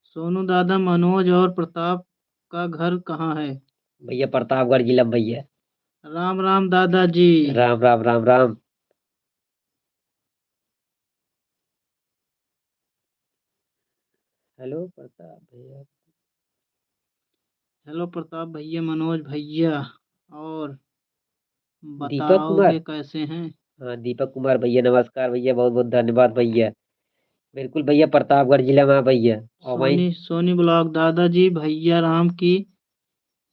सोनू दादा, मनोज और प्रताप का घर कहाँ है? भैया प्रतापगढ़ जिला में भैया। राम राम दादाजी। राम राम, राम राम। Hello प्रताप भैया। Hello प्रताप भैया, मनोज भैया, और दीपक बताओ कुमार। के कैसे हैं? हाँ, दीपक कुमार भैया, नमस्कार भैया, बहुत बहुत धन्यवाद भैया। बिल्कुल भैया, प्रतापगढ़ जिला में भैया। और वहीं सोनी, सोनी ब्लॉग, दादाजी भैया राम की,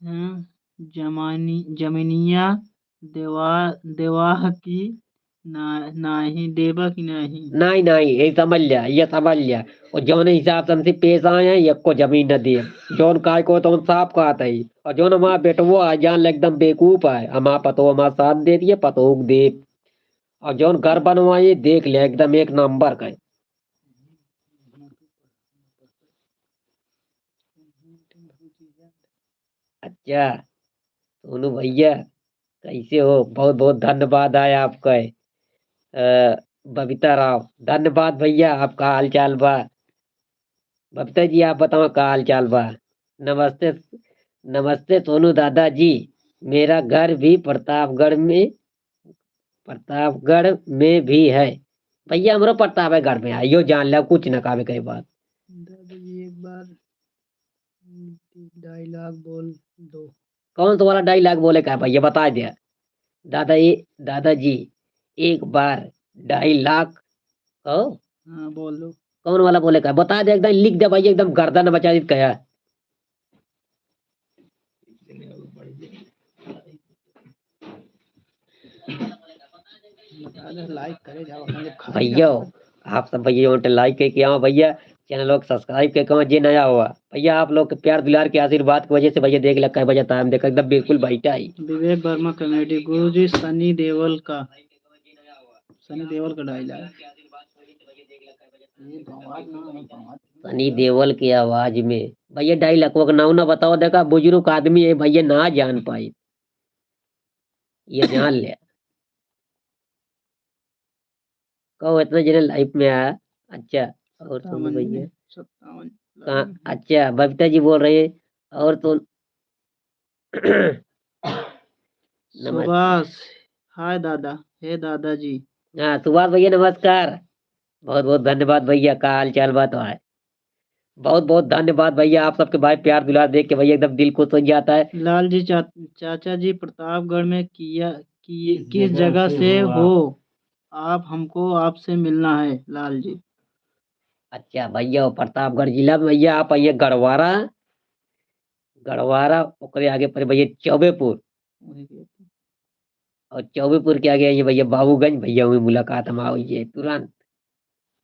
हाँ, जमानी, जमीनिया देवा, देवाह की ना, नाही, देबा की नाही? नाही, नाही, ये समझ लिया, ये समझ लिया। और जौन हिसाब से हमसे पेश आए हैं, ये को जमीन न दे। जौन काय को तो हम साफ कहत है। और जौन हमारा बेटवो है, जान ले एकदम बेवकूफ है। हमारा पतो हमारा साथ दे दिए, पतो को दे। और जौन घर बनवाए, देख ले, एकदम एक नंबर का है। अच्छा, सोनू भैया, कैसे हो? बहुत बहुत धन्यवाद है आपका। अ, बबीता राव, धन्यवाद भैया, आपका हाल चाल बा? बबीता जी, आप बताओ, का हाल चाल बा? नमस्ते, नमस्ते सोनू दादा जी, मेरा घर भी प्रतापगढ़ में, प्रतापगढ़ में भी है। भैया, हमरो प्रतापगढ़ में है, यो जान लो, कुछ न काबे कहे बात। दादा जी, एक बार dialogue बोल दो। कौन सा वाला dialogue बोले का है भैया, बता दे। दादा, ये, दादा जी, एक बार dialogue कहो। हाँ, बोल दो। कौन वाला बोले का है? बता दे, एकदम लिख दे भैया, एकदम गर्दन बचा दी कहे। Like करे जाओ, अपन जब खा भैया, आप सब भैया, उनके like करके आओ भैया, channel को subscribe करके आओ, जे नया हुआ। भैया, आप लोग के प्यार दुलार के आशीर्वाद की वजह से भैया, देख लग कई बजे time देखा, एकदम बिल्कुल बैठा ही। विवेक वर्मा comedy, गुरुजी सनी देओल का, सनी देओल का dialogue। ये गंवार ना, गंवार। सनी देओल की आवाज में। भैया, ढाई लखवा का नाव ना बताओ, देखा, बुजुर्ग आदमी है भैया, ना जान पाई। ये जान ले। कहो, इतना जने live में आया। अच्छा, और सुन सत्तावन भैया। सत्तावन। कहाँ? अच्छा, बबीता जी बोल रही है, और तो नमस्कार। सुभाष, हाय दादा, हे दादाजी। हाँ, सुभाष भैया, नमस्कार। बहुत बहुत धन्यवाद भैया, का हाल चाल बा तोहार? बहुत बहुत धन्यवाद भैया, आप सबके भाई प्यार दुलार देख के भैया एकदम दिल खुश हो जाता है। लाल जी, चा-, चाचा जी, प्रतापगढ़ में किया, कि-, किस किस जगह जगह से से हो आप? हो? आप हमको आपसे मिलना है, लाल जी। अच्छा भैया, वो प्रतापगढ़ जिला में भैया, आप आइए गड़वारा, गड़वारा, ओकरे आगे पड़े भैया चौबेपुर। वही कहते हैं। और चौबेपुर के आगे आइए भैया बाबूगंज, भैया हुई मुलाकात हम आओ ये तुरंत,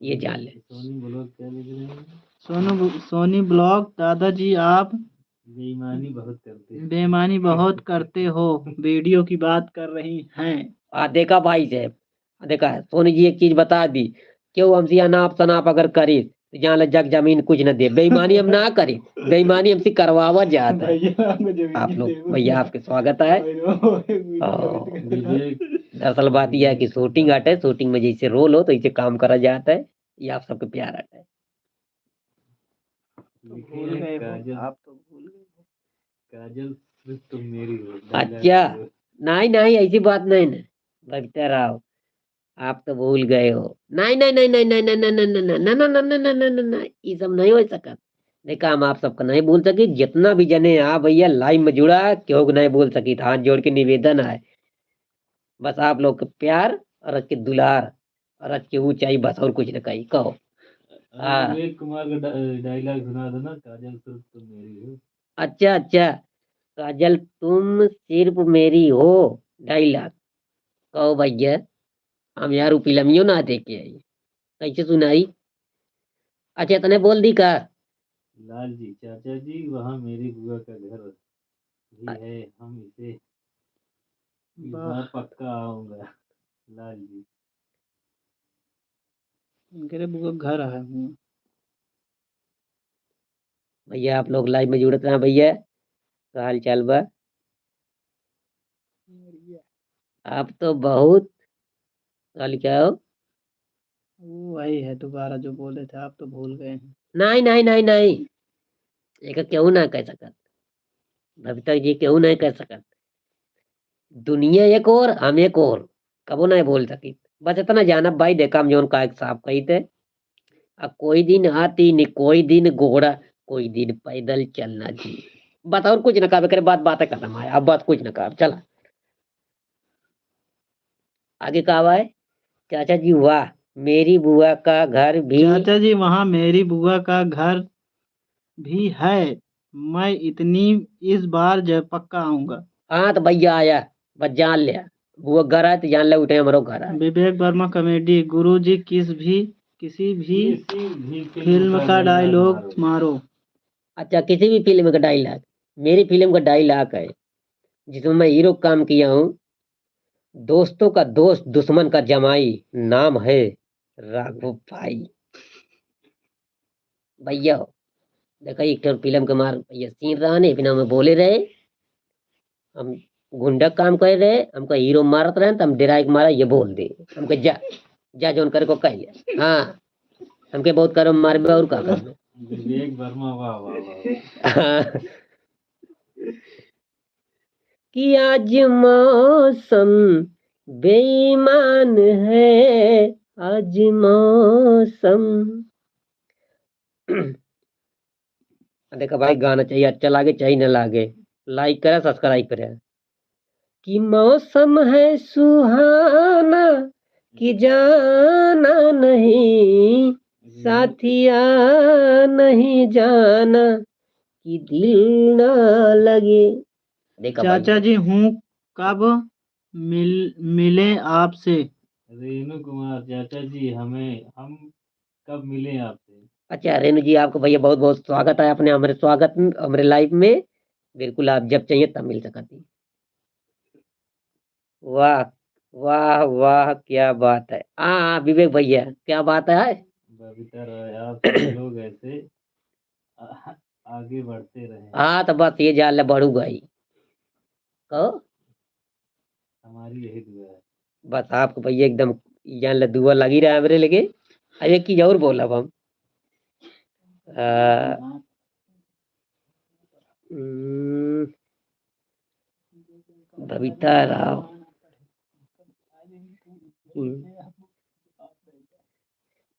ये जान ले। सोनी ब्लॉग क्या लिख रहे हैं? सोनू ब-, सोनी ब्लॉग, दादाजी आप बेईमानी बहुत करते हैं। बेईमानी बहुत करते हो, वीडियो की बात कर रही हैं। आ देखा भाई साहब, देखा, सोनी जी एक चीज बता दी, केहू हमसे अनाप शनाप अगर करी, तो जान ले जग जमीन कुछ न दे। बेईमानी हम ना करी, बेईमानी हमसे करवावा जात है। भैया, हमको जमीन आप लोग, दे। भैया, आपके स्वागत है। भाई, वो एक वीडियो और करते हैं। विवेक दरअसल बात यह है कि शूटिंग हटे, शूटिंग में जैसे रोल हो, तो इसे काम करा जाता है। ये आप सबके प्यार हटे। तो भूल गए हो, काजल, आप तो भूल गए हो। काजल, सिर्फ तुम मेरी हो, अच्छा, dialogue। नहीं, नहीं, ऐसी बात नहीं ना, बबीता राव। आप तो भूल गए हो। नहीं, नहीं, नहीं, नहीं, नहीं, नहीं, नहीं, नहीं, नहीं, नहीं, नहीं, नहीं, नहीं, नहीं, नहीं, नहीं, नहीं, ये सब नहीं हो सकत। देखा, हम आप सबका नहीं भूल सकी। जितना भी जने आ भैया live में जुड़ा, केहू को नहीं भूल सकी। हाथ जोड़ के निवेदन है, बस आप लोग के प्यार और आज के दुलार और आज के ऊंचाई, बस और कुछ न कही। कहो। अरे, हाँ। विवेक कुमार का डा-, dialogue सुना दो ना, काजल सिर्फ तुम मेरी हो। अच्छा, अच्छा, काजल तुम सिर्फ मेरी हो dialogue। कहो भैया, हम यार उ फिल्मियो ना देखे आई, कैसे सुनाई? अच्छा, इतने बोल दी का? लाल जी, चाचा जी, वहाँ मेरी बुआ का घर भी अ- है, हम इसे इस वाह। बार पक्का आऊंगा। लाल जी। इनके बुआ घर है हुआ। भैया, आप लोग live में जुड़त रहा भैया, का हाल चाल बा? बढ़िया। आप तो बहुत, कल क्या हो? वो वही है दोबारा जो बोले थे, आप तो भूल गए हैं। नहीं, नहीं, नहीं, नहीं, एक केहू ना कह सकत, बबीता जी केहू नहीं कह सकत। दुनिया एक और, हम एक और, कबो नहीं बोल सकी। बस इतना जानब भाई, देखा हम जौन का एक साफ कही थे, आ कोई दिन हाथी न कोई दिन घोड़ा, कोई दिन पैदल चलना जी। बस और कुछ न कहबे करे, बात, बातें खत्म है, अब बात कुछ न कहब, चला। आगे का आवा है? चाचा जी, वाह, मेरी बुआ का घर भी चाचा जी, वहाँ मेरी बुआ का घर भी है, मैं इतनी इस बार ज-, पक्का आऊंगा। हाँ, तो भैया आया, बस जान ले, वो घर आए तो जान ले, उठे हमरो घर आए। विवेक वर्मा comedy, गुरुजी किस भी, किसी भी किसी भी फिल्म फिल्म का का dialogue dialogue मारो। मारो। अच्छा, किसी भी फिल्म का dialogue, मेरी फिल्म का dialogue है, जिसमें मैं हीरो काम किया हूँ, दोस्तों का दोस्त, दुश्मन का जमाई, नाम है राघव भाई। भैया हो, देखा, एक ठो फिल्म के मार भैया सीन रहा ने, बिना में बोले रहे, हम गुंडा काम करे रहे, हमका हीरो मारत रहे, तो हम डेराए के मारा ये बोल दे, हमके जा, जा जौन करे को कह ले। हाँ, हमके बहुत करे मारबे और का करबे। विवेक वर्मा, वाह, वाह, वाह, वाह। हाँ। कि आज मौसम बेईमान है, आज मौसम। देखा भाई, गाना चाहिए, अच्छा लागे चाहे न लागे, like करा, subscribe करा। कि मौसम है सुहाना, कि जाना नहीं साथिया, नहीं जाना कि दिल ना लगे। देखा भाई। चाचा जी, हूँ कब मिल-, मिले आपसे? रेणु कुमार, चाचा जी, हमें, हम कब मिले आपसे? अच्छा, रेणु जी, आपको भैया बहुत बहुत स्वागत है अपने, हमारे स्वागत में, हमारे live में। बिल्कुल, आप जब चाहिए तब मिल सकते हैं। वाह, वाह, वाह, क्या बात है। हाँ, हाँ, विवेक भैया, क्या बात है? बबीता राय, आप सब लोग ऐसे आ-, आगे बढ़ते रहें। हाँ, तो बस ये जान ले, बढ़ू गई। कहो? हमारी यही दुआ है। बस आपको भैया एकदम जान ले, दुआ लगी रहा हमरे लगे। अब एक चीज और बोलब हम। आ, हम्म, बबीता राव। हम्म।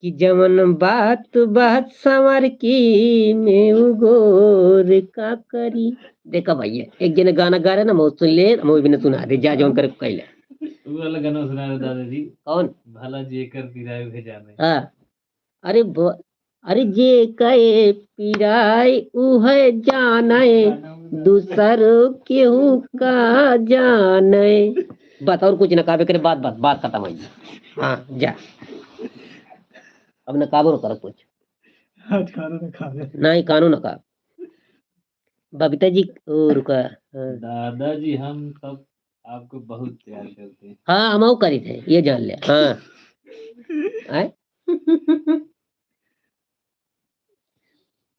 कि जवन बात बात संवर की में उगोर का करी। देखा भैया, एक जने गाना गा रहे ना, हम सुन ले, हम भी सुना दे, जा जौन करे कैले। वो वाला गाना सुना रहे दादाजी। कौन? भला जेकर पिराए उहे जाने। हाँ। अरे ब-, अरे जे कहे पिराए उहे जाने, दूसर केहू का जाने। बस और कुछ ना कहबे करे, बात, बस बात खत्म है। हाँ, जा। अब ना काबू ना कर कुछ। आज खाना ना खा ले। नहीं, कानू ना का। बबीता जी, ओ, रुका, हाँ। दादाजी, हम सब आपको बहुत प्यार करते हैं। हाँ, हम करी थे, ये जान ले। हाँ। आय?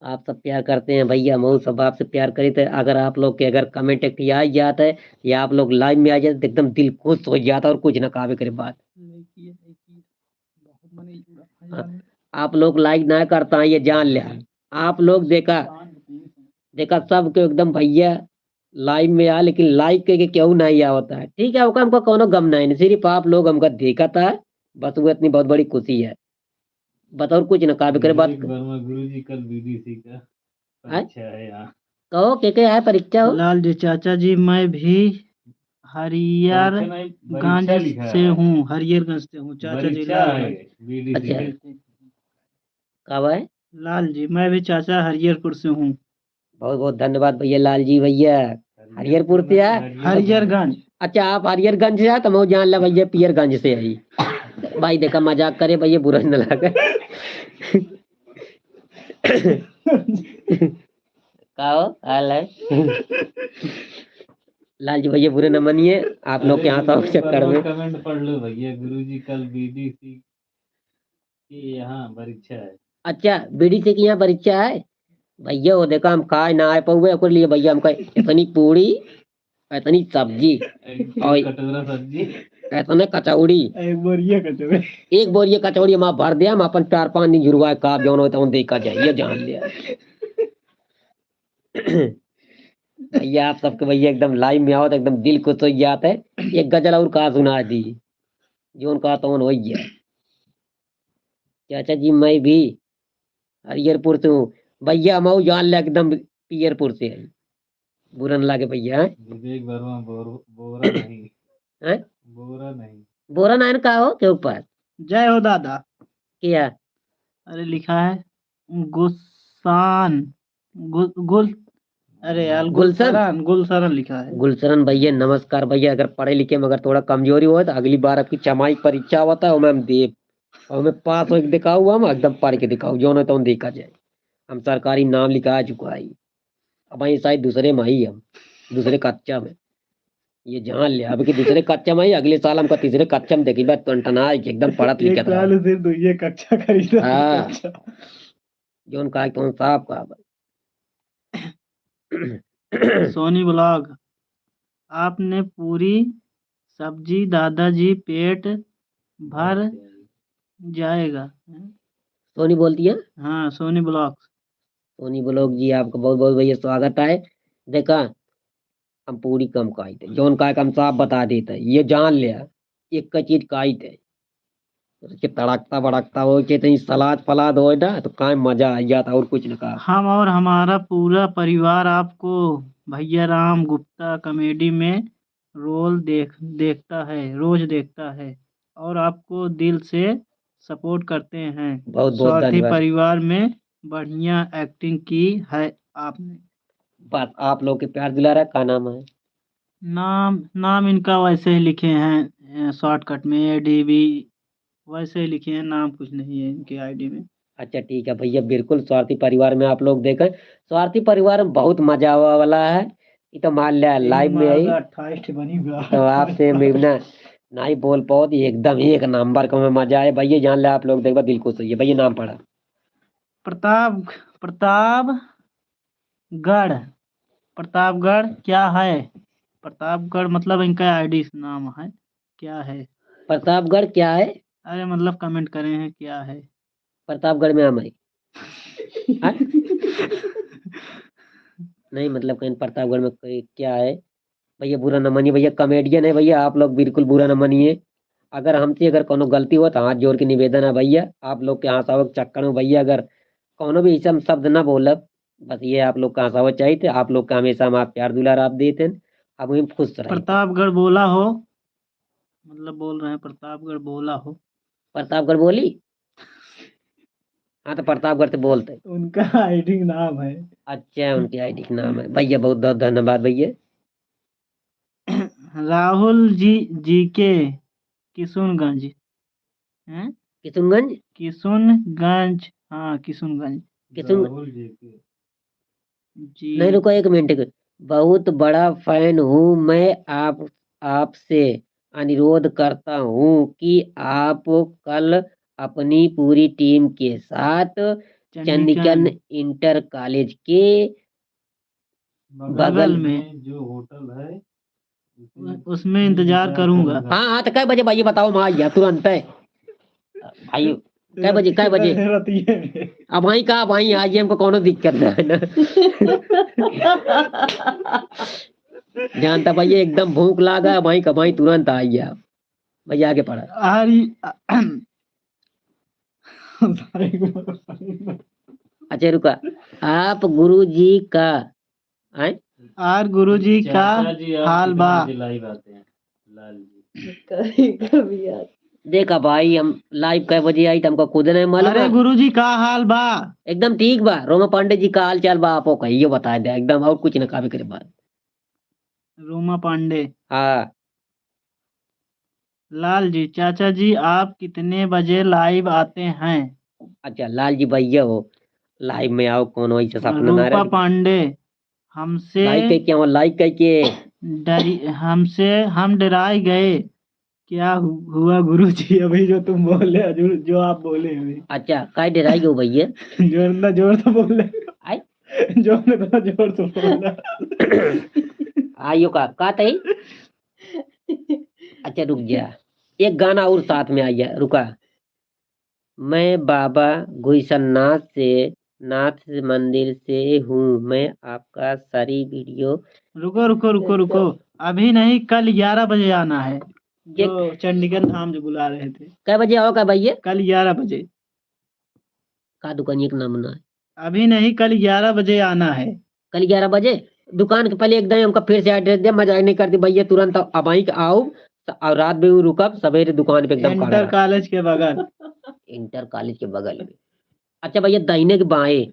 आप सब प्यार करते हैं भैया, हम सब आपसे प्यार करी थे। अगर आप लोग के अगर comment एक आ जाता है या आप लोग live में आ जाते तो एकदम दिल खुश हो जाता और कुछ ना कहबे करे बात। नहीं किए, नहीं किए। बहुत मने जुड़ा है हाँ, यार। आप लोग like ना करता है, ये जान ले। आप लोग देखा, देखा सबके एकदम भैया live में आ, लेकिन like के, के केहू नहीं आवता है। ठीक है, ओका हमका कोनो गम नहीं, सिर्फ आप लोग हमका देखा था, बस वो इतनी बहुत बड़ी खुशी है। बस और कुछ ना, काबे करे बात विवेक कर। वर्मा गुरुजी कल बीडीसी का आय? परीक्षा है यहाँ। कहो, के के है परीक्षा हो? लाल जी, चाचा जी, मैं भी हरियर परीक्षा नहीं, परीक्षा गंज लिखा से है। हूँ, हरियरगंज से हूँ, चाचा जी, परीक्षा लाल है, जी। बीडीसी अच्छा। के। का भाई? लाल जी, मैं भी चाचा हरियरपुर से हूँ। बहुत बहुत धन्यवाद भैया, लाल जी भैया। हरियरपुर से है? हरियरगंज। अच्छा, आप हरियरगंज से है, तो मैं जान ला भैया पियरगंज से है। भाई देखा, मजाक करे भैया, बुरा न लगे। का हो, हाल है? लाल जी भैया बुरे न मानिए, आप लोग के यहाँ सब चक्कर में। Comment पढ़ लो भैया, गुरुजी कल बीडीसी कि यहाँ परीक्षा है। अच्छा, बीडीसी के यहाँ परीक्षा है? भैया, वो देखा, हम खाए ना आए पउए, ओकर लिए भैया, हमका इतनी पूड़ी, इतनी सब्जी, एक और कटोरा सब्जी। इतने कचौड़ी। एक बोरिया कचौड़ी। एक बोरिया कचौड़ी हम भर दे, हम अपन चार पाँच दिन जुड़वा के खाब, जौन होता हूँ देखा जाए, ये जान लिया। भैया, आप सबके भैया एकदम live में आवत, एकदम दिल खुश हो जात है। एक गजल और का सुना दी, जौन का तौन हो गया। चाचा जी, मैं भी हरियरपुर से हूँ। भैया, हम जान ले एकदम पियरपुर से है। बुरा न लागे भैया, हैं? विवेक वर्मा बोर-, बोरा नहीं। हैं? बोरा नहीं। बोरा नाइन का हो के ऊपर? जय हो दादा। क्या? अरे लिखा है गुस्सान, गु-, गुल-, अरे यार, गुलशन? गुलशरण, गुलशरण लिखा है। गुलशरण भैया, नमस्कार भैया, अगर पढ़े लिखे में अगर थोड़ा कमजोरी हो तो अगली बार आपकी चमाई परीक्षा होता है, ओमे हम देब। और ओमे पास होके दिखाऊ, हम एकदम पढ़ के दिखाऊ, जौन है तौन देखा जाए। हम सरकारी नाम लिखा चुका है। अब ये शायद दूसरे में ही हम, दूसरे कक्षा में। ये जान ले, अब कि दूसरे कक्षा में ही, अगले साल हमका तीसरे कक्षा में देखी, बस टनटना है कि एकदम पढ़त एक लिखत साल रहे। से दो ये कक्षा खरीदा, हाँ। कक्षा। जौन कहा, तौन साफ कहा भाई। सोनी ब्लॉग, आपने पूरी सब्जी दादाजी पेट भर जाएगा। सोनी बोलती है? हाँ, सोनी ब्लॉग। सोनी ब्लॉग जी, आपका बहुत बहुत भैया स्वागत है। देखा, हम पूरी कम खाई थे, जौन का हम साफ बता देते, ये जान ले, एक का चीज खाई थे, उसके तड़कता भड़कता हो के तनी सलाद फलाद हो ना, तो काय मजा आ जाता, और कुछ ना कहा। हम और हमारा पूरा परिवार आपको भैया राम गुप्ता कॉमेडी में रोल देख, देखता है, रोज देखता है और आपको दिल से सपोर्ट करते हैं। बहुत बहुत स्वार्थी धन्यवाद। परिवार में बढ़िया एक्टिंग की है आपने। बस आप लोग के प्यार दुलारा का नाम है? नाम, नाम इनका वैसे ही लिखे हैं, अ, शॉर्टकट में एडीबी, वैसे ही लिखे हैं, नाम कुछ नहीं है इनके आईडी में। अच्छा, ठीक है भैया, बिल्कुल स्वार्थी परिवार में आप लोग देखें, स्वार्थी परिवार में बहुत मजा आवा वाला है। ये तो मान लिया, ये लाइव में आई। अट्ठाईस ठे बनी हुआ। तो आपसे मिलना, नहीं बोल पाओ तो एकदम एक नंबर का में मजा आए भैया, जान ले आप लोग, देखबा दिल खुश होइए भैया, नाम पढ़ा। प्रताप, प्रतापगढ़, प्रतापगढ़ क्या है? प्रतापगढ़ मतलब इनका आईडी नाम है, क्या है? प्रतापगढ़ क्या है? अरे मतलब कमेंट करे हैं, क्या है? प्रतापगढ़ में आम है। हाँ? नहीं, मतलब कहीं प्रतापगढ़ में कोई क्या है? भैया बुरा न मानिए भैया, कॉमेडियन है भैया, आप लोग बिल्कुल बुरा न मानिए। अगर हमसे अगर कोनो गलती हो तो हाथ जोड़ के निवेदन है भैया, आप लोग के हंसावे के चक्कर में भैया अगर कोनो भी ऐसा हम शब्द ना बोलब, बस ये आप लोग का हंसावे चाहिए थे, आप लोग का हमेशा हम आप प्यार दुलार आप देते हैं, अब वहीं खुश रहे। प्रतापगढ़ बोला हो, मतलब बोल रहे हैं प्रतापगढ़ बोला हो। प्रतापगढ़ बोली? हाँ, तो प्रतापगढ़ से बोलते। उनका आईडी का नाम है। अच्छा, उनकी आईडी का नाम है। भैया, बहुत, बहुत धन्यवाद भैया। राहुल जी, जी के किशुनगंज, हैं? किशुनगंज? किशुनगंज, हाँ, किशुनगंज। किशुन- राहुल जी के। जी। नहीं, रुको एक मिनट, बहुत बड़ा फैन हूँ मैं आप, आपसे अनुरोध करता हूँ कि आप कल अपनी पूरी टीम के साथ चंडिकन चंडिकन इंटर कॉलेज के बगल बगल में में जो होटल है, उसमें इंतजार करूंगा। हाँ, हाँ, तो कै बजे भाई बताओ, हम आ गया तुरंत है। भाई, कै बजे, कै बजे? रतिये में। अब वहीं का, वहीं आ जाए, हमको कोनो दिक्कत ना है ना। जानता भैया, एकदम भूख लागा है, वहीं का वहीं तुरंत आ गया। भैया आगे पढ़ा। अरे, अच्छा रुका, आप गुरुजी का, आए? और गुरुजी का चाचा जी, आप हाल कितने बा? बजे लाइव आते हैं? लाल जी। कभी, कभी आते। देखा भाई, हम लाइव कै बजे आई, तो हमको खुद नहीं मालूम अरे है। गुरुजी का हाल बा? एकदम ठीक बा। रोमा पांडे जी का हाल चाल बा, आपको कहियो बता दे, एकदम और कुछ ना काबे करे बात। रोमा पांडे। हाँ। लाल जी, चाचा जी, आप कितने बजे लाइव आते हैं? अच्छा, लाल जी भैया हो, लाइव में आओ, कोनो ऐसा सपना ना रूपा रहे। पांडे, हमसे लाइक कह के, लाइक कह के। डरी, हमसे, हम डराए गए। क्या हु-, हुआ गुरुजी, अभी जो तुम बोले, जो, जो आप बोले अभी? अच्छा, काय डराए गए भैया? जोर ना, जोर से बोले। आय? जोर ना, जोर से बोला। आयो का, का तई? अच्छा, रुक जा, एक गाना और साथ में आ गया, रुका। मैं बाबा गुईसननाथ से, नाथ मंदिर से हूँ। मैं आपका सारी वीडियो रुको, रुको, रुको, रुको। अभी नहीं, कल ग्यारह बजे आना है। जो चंडीगढ़ धाम जो बुला रहे थे। कै बजे आओ का भैया? कल ग्यारह बजे। का दुकानिया के नाम ना है? अभी नहीं, कल ग्यारह बजे आना है। कल ग्यारह बजे? दुकान के पहले एकदम हमका फिर से एड्रेस दे, मजाक नहीं करती भैया, तुरंत अब आई के आओ, और रात में भी रुकब, सवेरे दुकान पे एकदम खड़ा इंटर रह। कॉलेज के बगल। इंटर कॉलेज के बगल में। अच्छा भैया, दाहिने के बाएं?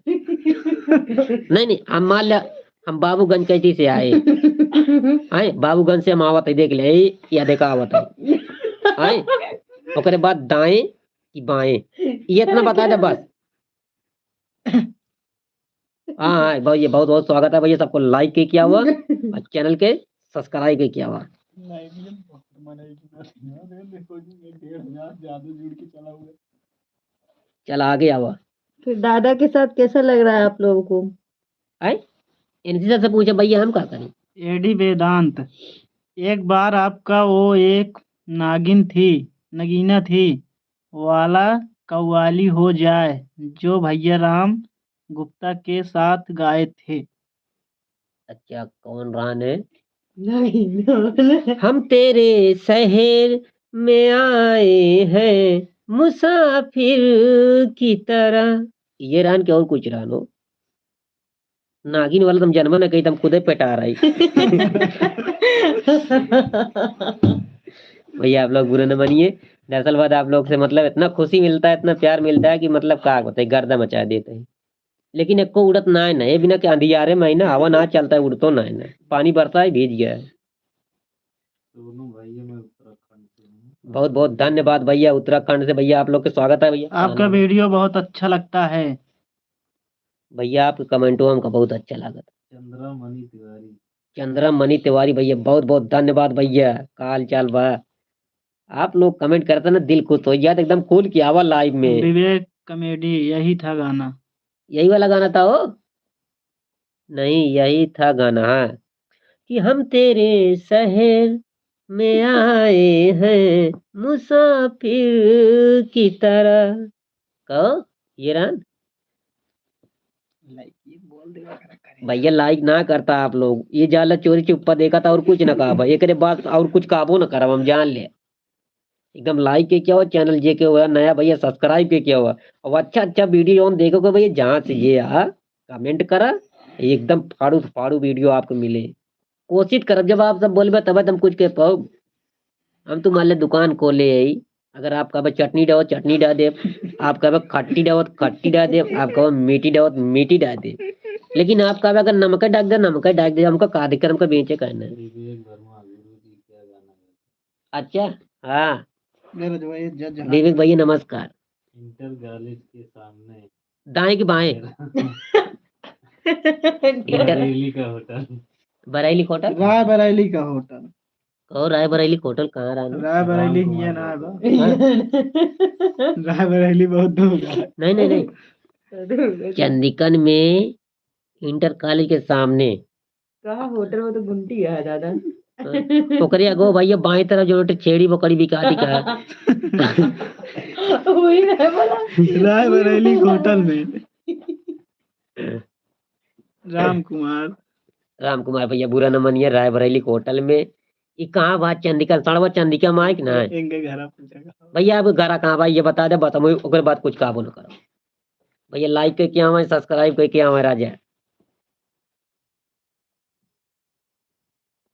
नहीं, नहीं, हम मान लिया, हम बाबूगंज कैंची से आए। आए, बाबूगंज से हम आवत है, देख ले, ए, या देखा आवत है। आए, ओकरे बाद दाएं कि बाएं, ये इतना बता दे बस। हाँ, हाँ, भैया, बहुत, बहुत स्वागत है भैया, सबको लाइक के किया हुआ और चैनल के सब्सक्राइब के किया हुआ। नहीं, भैया, बहुत मने की बात है। अरे, देखो जी, ये डेढ़ हजार ज्यादा जुड़ के चला हुआ है। चल, आगे आवा। फिर दादा के साथ कैसा लग रहा है आप लोगों को? आए? इनसे सबसे पूछे, भैया, हम का करें? एडी वेदांत, एक बार आपका वो एक नागिन थी, नगीना थी, वाला कव्वाली हो जाए, जो भैया राम गुप्ता के साथ गाए थे। अच्छा, कौन रहन है? नहीं, नहीं। हम तेरे शहर में आए हैं मुसाफिर की तरह। ये रहन के और कुछ रहन हो? नागिन वाला तुम जन्म न कही, तुम खुदे पेटा रही। भैया, आप लोग बुरा न मानिए, दरअसल बात आप लोग से मतलब इतना खुशी मिलता है, इतना प्यार मिलता है कि मतलब का बताए, गर्दा मचा देते हैं। लेकिन एको उड़त ना है ना, ये बिना के अंधियारे में है ना, हवा ना चलता है, उड़तो ना है ना, पानी बरसा है, भीज गया है। दोनों भाइयों में उत्तराखंड से हूँ। बहुत बहुत धन्यवाद भैया, उत्तराखंड से भैया, आप लोग के स्वागत है भैया। आपका हाँ। वीडियो बहुत अच्छा लगता है। भैया, आपके कमेंटो हमका बहुत अच्छा लागत। चंद्रा मणि तिवारी। चंद्रा मणि तिवारी भैया, बहुत बहुत धन्यवाद भैया, का हाल चाल बा? आप लोग comment करता ना, दिल खुश हो जाता, एकदम खुल के आवा live में। विवेक comedy, यही था गाना। यही वाला गाना था वो? नहीं, यही था गाना, हाँ। कि हम तेरे शहर में आए हैं मुसाफिर की तरह। कहो, ये रहन। Like ये बोल देगा, करा करे। भैया, like ना करता आप लोग, ये जाला चोरी चुप्पा देखा था और कुछ ना कहा भाई, एकरे बाद और कुछ कहबो ना करब, हम जान ले। एकदम like के क्या हुआ, channel जे के हुआ नया भैया, subscribe के क्या हुआ। अब अच्छा अच्छा video जौन देखो के भैया, जहाँ से ये आ comment करा, एकदम फाड़ू फाड़ू video आपको मिले। कोशिश करब, जब आप सब बोलबे तब हम कुछ कह पाओ। हम तो मान ले दुकान खोले है, अगर आप कहबे चटनी डाओ, चटनी डाल दे, आप कहबे खट्टी डाओ, तो खट्टी डाल दे, आप कहबे मीठी डाओ, तो मीठी डाल दे। लेकिन आप कहबे अगर नमक डाल दे, नमक डाल दे, हमको का दिक्कत, हमको बेचे का है ना। विवेक वर्मा, गुरु जी क्या गाना गाते हैं? अच्छा, हाँ। ले रजवा, ये जज हाथ विवेक भैया, नमस्कार। इंटर कॉलेज के सामने। दाएं कि बाएं? इंटर बरेली का होटल। बरेली होटल? राय बरेली का होटल। और राय बरेली होटल कहाँ रहा ना? राय बरेली राम हियाँ कुमार ना बा। राय बरेली बहुत दूर है। नहीं, नहीं, नहीं। चंदिकन में इंटर कॉलेज के सामने। कहाँ होटल में तो गुमटी है दादा। हाँ, ओकरे अगो भैया बाएं तरफ जो छेड़ी बकरी बिकाती का है। वही रहे बोला। राय बरेली होटल में। राम कुमार। राम कुमार भैया, बुरा न मनिए, राय बरेली के होटल में। ई कहाँ बा चंदिका? सड़वा चंदिका में आए कि ना? इनके घरा पूछा का। भैया, अब घरा कहाँ बा, ये बता दे, बस हम ओकरे बाद कुछ कहबो न करब। भैया, like करके आवे, subscribe करके आवे राजा।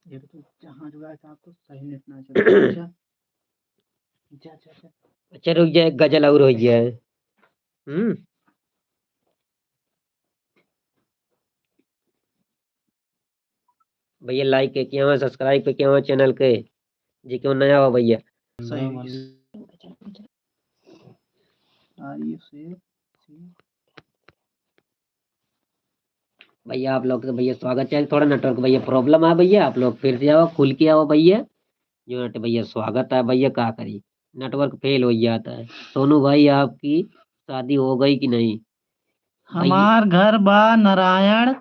ये तो जहाँ जुड़ा है, साहब, तो सही नेट ना चल रहा है। अच्छा। जा, जा, जा। अच्छा, रुक जाए, गजल और हो जाए। हम्म। भैया, like के किया हुआ, subscribe के किया हुआ channel के, जे क्यों नया हो भैया। सही। आइए शेर। भैया, आप लोग के भैया स्वागत है। थोड़ा network भैया problem है भैया, आप लोग फिर से आओ, खुल के आओ भैया। जो नट भैया स्वागत है भैया, का करी, network fail हो जाता है। सोनू भाई, आपकी शादी हो गई कि नहीं? भैया। हमार घर बा नारायण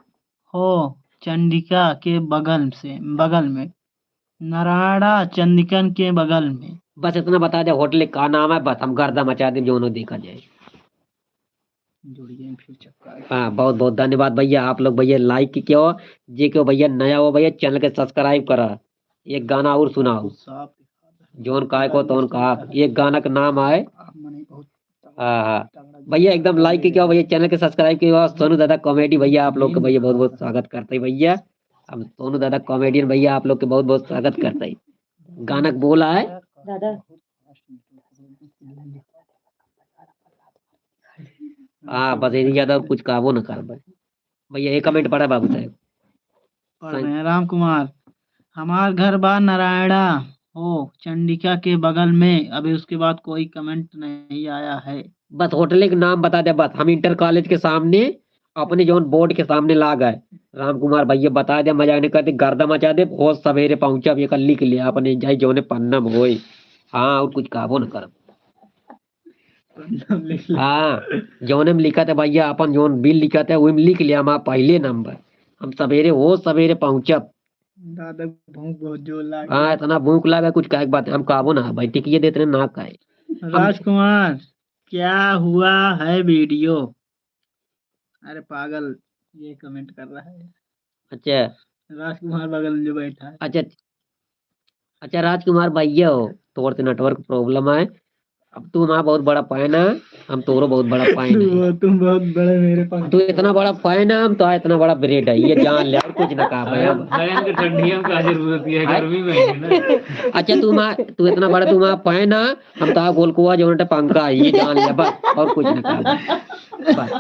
हो चंडिका के बगल से, बगल में। नारायणा चंदिकन के बगल में। बस इतना बता दे, होटल का नाम है, बस हम गर्दा मचा दे, जोनो देखा जाए। जुड़ गए फिर चक्का। हाँ, बहुत बहुत धन्यवाद भैया, आप लोग भैया like के हो, जे के हो भैया नया हो भैया channel के subscribe करा, एक गाना और सुनाओ। साफ दिखा दे। जोन काय को तोन का, एक गाना का नाम आए। आप मने बहुत हाँ, हाँ। भैया एकदम like के क्या भैया, channel के subscribe के बाद सोनू दादा comedy भैया, आप लोग के भैया बहुत बहुत स्वागत करते हैं भैया। हम सोनू दादा comedian भैया, आप लोग के बहुत बहुत स्वागत करते हैं। गाना के बोला है दादा। हाँ, बस यही ज्यादा और कुछ कहबो न करबे। भैया, एक comment पढ़ा बाबू साहब। पढ़ रहे हैं, राम कुमार, हमार घर बा नारायणा हो चंडिका के बगल में। अभी उसके बाद कोई comment नहीं आया है। बस होटल के नाम बता दे, बस हम इंटर कॉलेज के सामने अपने जौन बोर्ड के सामने लाग है। राम कुमार भैया बता दे, मजाक नहीं करते, गर्दा मचा दे, बहुत सवेरे पहुंचा, अब ये कर लिख लिया अपने, जाई जौने पन्ना में होए। हाँ, और कुछ कहबो न करब। पन्ना में लिख ले। हाँ, जौने में लिखा था भैया, अपन जौन बिल लिखा था, वही में लिख लिया हमारा पहले नंबर। हम सवेरे, वो सवेरे पहुंचब। दादा, भूख बहुत जोर लाग हाँ, है। इतना भूख लागा, कुछ कहे के बात, हम कहबो ना भाई, टिकिए देते रहे, ना कहे। हम राजकुमार, क्या हुआ है वीडियो? अरे पागल, ये comment कर रहा है। अच्छा। राजकुमार बगल में जो बैठा है। अच्छा, अच्छा राजकुमार भैया हो, तोर तो network problem है। अब तू हमारा बहुत बड़ा fan है, हम तोरो बहुत बड़ा fan है। वो तुम बहुत बड़े मेरे पंख। तू इतना बड़ा fan है, हम तो इतना बड़ा bread है, ये जान ले, और कुछ ना कहा भाई। अरे, fan के ठंडिया में का जरूरत है, हैं? गर्मी में है ना। अच्छा, तू हमारा, तू इतना बड़ा, तू हमारा fan है, हम तो गोलकुआ जो उनटे पंखा है, ये जान ले बस, और कुछ ना कहा। बस,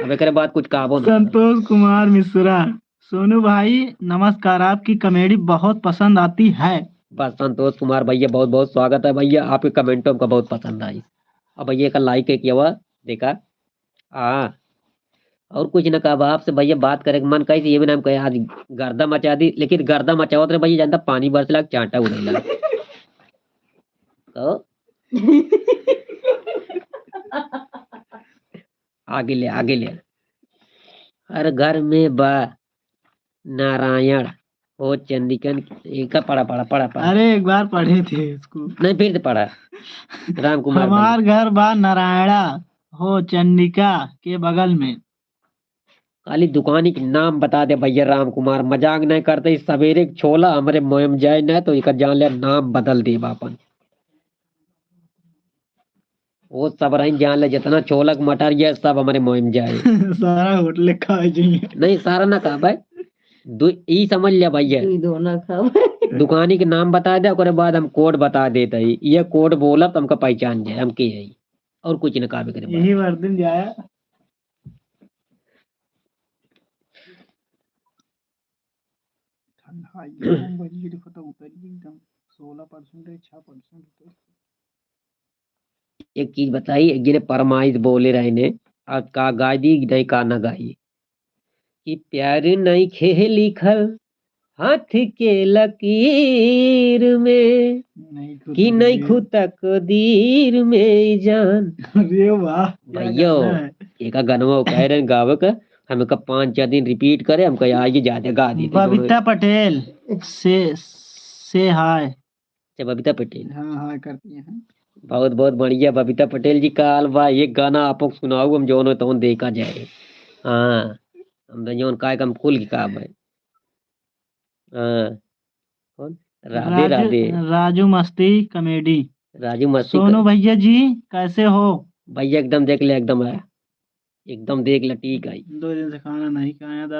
अब एकरे बाद कुछ कहबो ना। संतोष कुमार मिश्रा, सोनू भाई नमस्कार, आपकी comedy बहुत पसंद आती है। बस संतोष कुमार भैया, बहुत बहुत स्वागत है भैया, आपके commentों का बहुत पसंद आई। अब भैया का like है क्या हुआ, देखा? हाँ, और कुछ ना कहा, आपसे भैया बात करे के मन कही, ये भी नाम कहे, आज गर्दा मचा दी, लेकिन गर्दा मचावत रहे भैया, जानता पानी बरसला, चांटा उड़ेला। कहो। आगे ले, आगे ले। हर घर में बा नारायण हो चंडिकन, इनका पढ़ा, पढ़ा, पढ़ा, पढ़ा। अरे, एक बार पढ़े थे इसको। नहीं, फिर से पढ़ा। राम कुमार भाई। हमार घर बा नारायणा हो चंडिका के बगल में। खाली दुकानी के नाम बता दे भैया राम कुमार, मजाक नहीं करते। इस सवेरे के छोला हमरे मुँह में जाए ना तो इका जान ले नाम बदल देब आपन। वो सब रही जान ले, जितना छोलक मटर ये सब हमरे मुँह में जाए। सारा होटल खाए जाइए। नहीं, सारा ना खाबे। दु-, ई समझ ले भैया। दुई दो ना खाबे। दुकानी के नाम बता दे, ओकरे बाद हम कोड बता देत हई। ये कोड बोलब तो हमका पहचान जाए, हम के हई। और कुछ ना खाबे करे बाद। यही बार दिन जाया। ठंडा एकदम बजी लिखो तो उतर गई एकदम। सोलह परसेंट है, छह परसेंट है। एक चीज बताई, एक जने परमाइश बोले रहे ने, और का गाय दी, नहीं का ना गाई। कि प्यार नइखे लिखल हाथ के लकीर में, नहीं खुद कि नहीं तकदीर। खुद तकदीर में जान। अरे वाह, क्या भैया, गाना है। एका गनवा कह रहे गावे का, हम एका पाँच चार दिन रिपीट करे, हमका आज ये ज्यादा गा दी थी दोनों। बबीता पटेल से, से हाय। अच्छा, बबीता पटेल। हाँ, हाँ, करती हैं। बहुत, बहुत बढ़िया बबीता पटेल जी, का हाल बा? एक गाना आपको सुनाऊ, हम जौन हो तौन देखा जाए। हाँ, हम तो जौन काय कम खुल के का भाई। हाँ, कौन? राधे राजू, राधे। राजू मस्ती कॉमेडी। राजू मस्ती सोनू कर- भैया जी, कैसे हो? भैया एकदम देख ले, एकदम है, एकदम देख ले, ठीक है। दो दिन से खाना नहीं खाया दादा।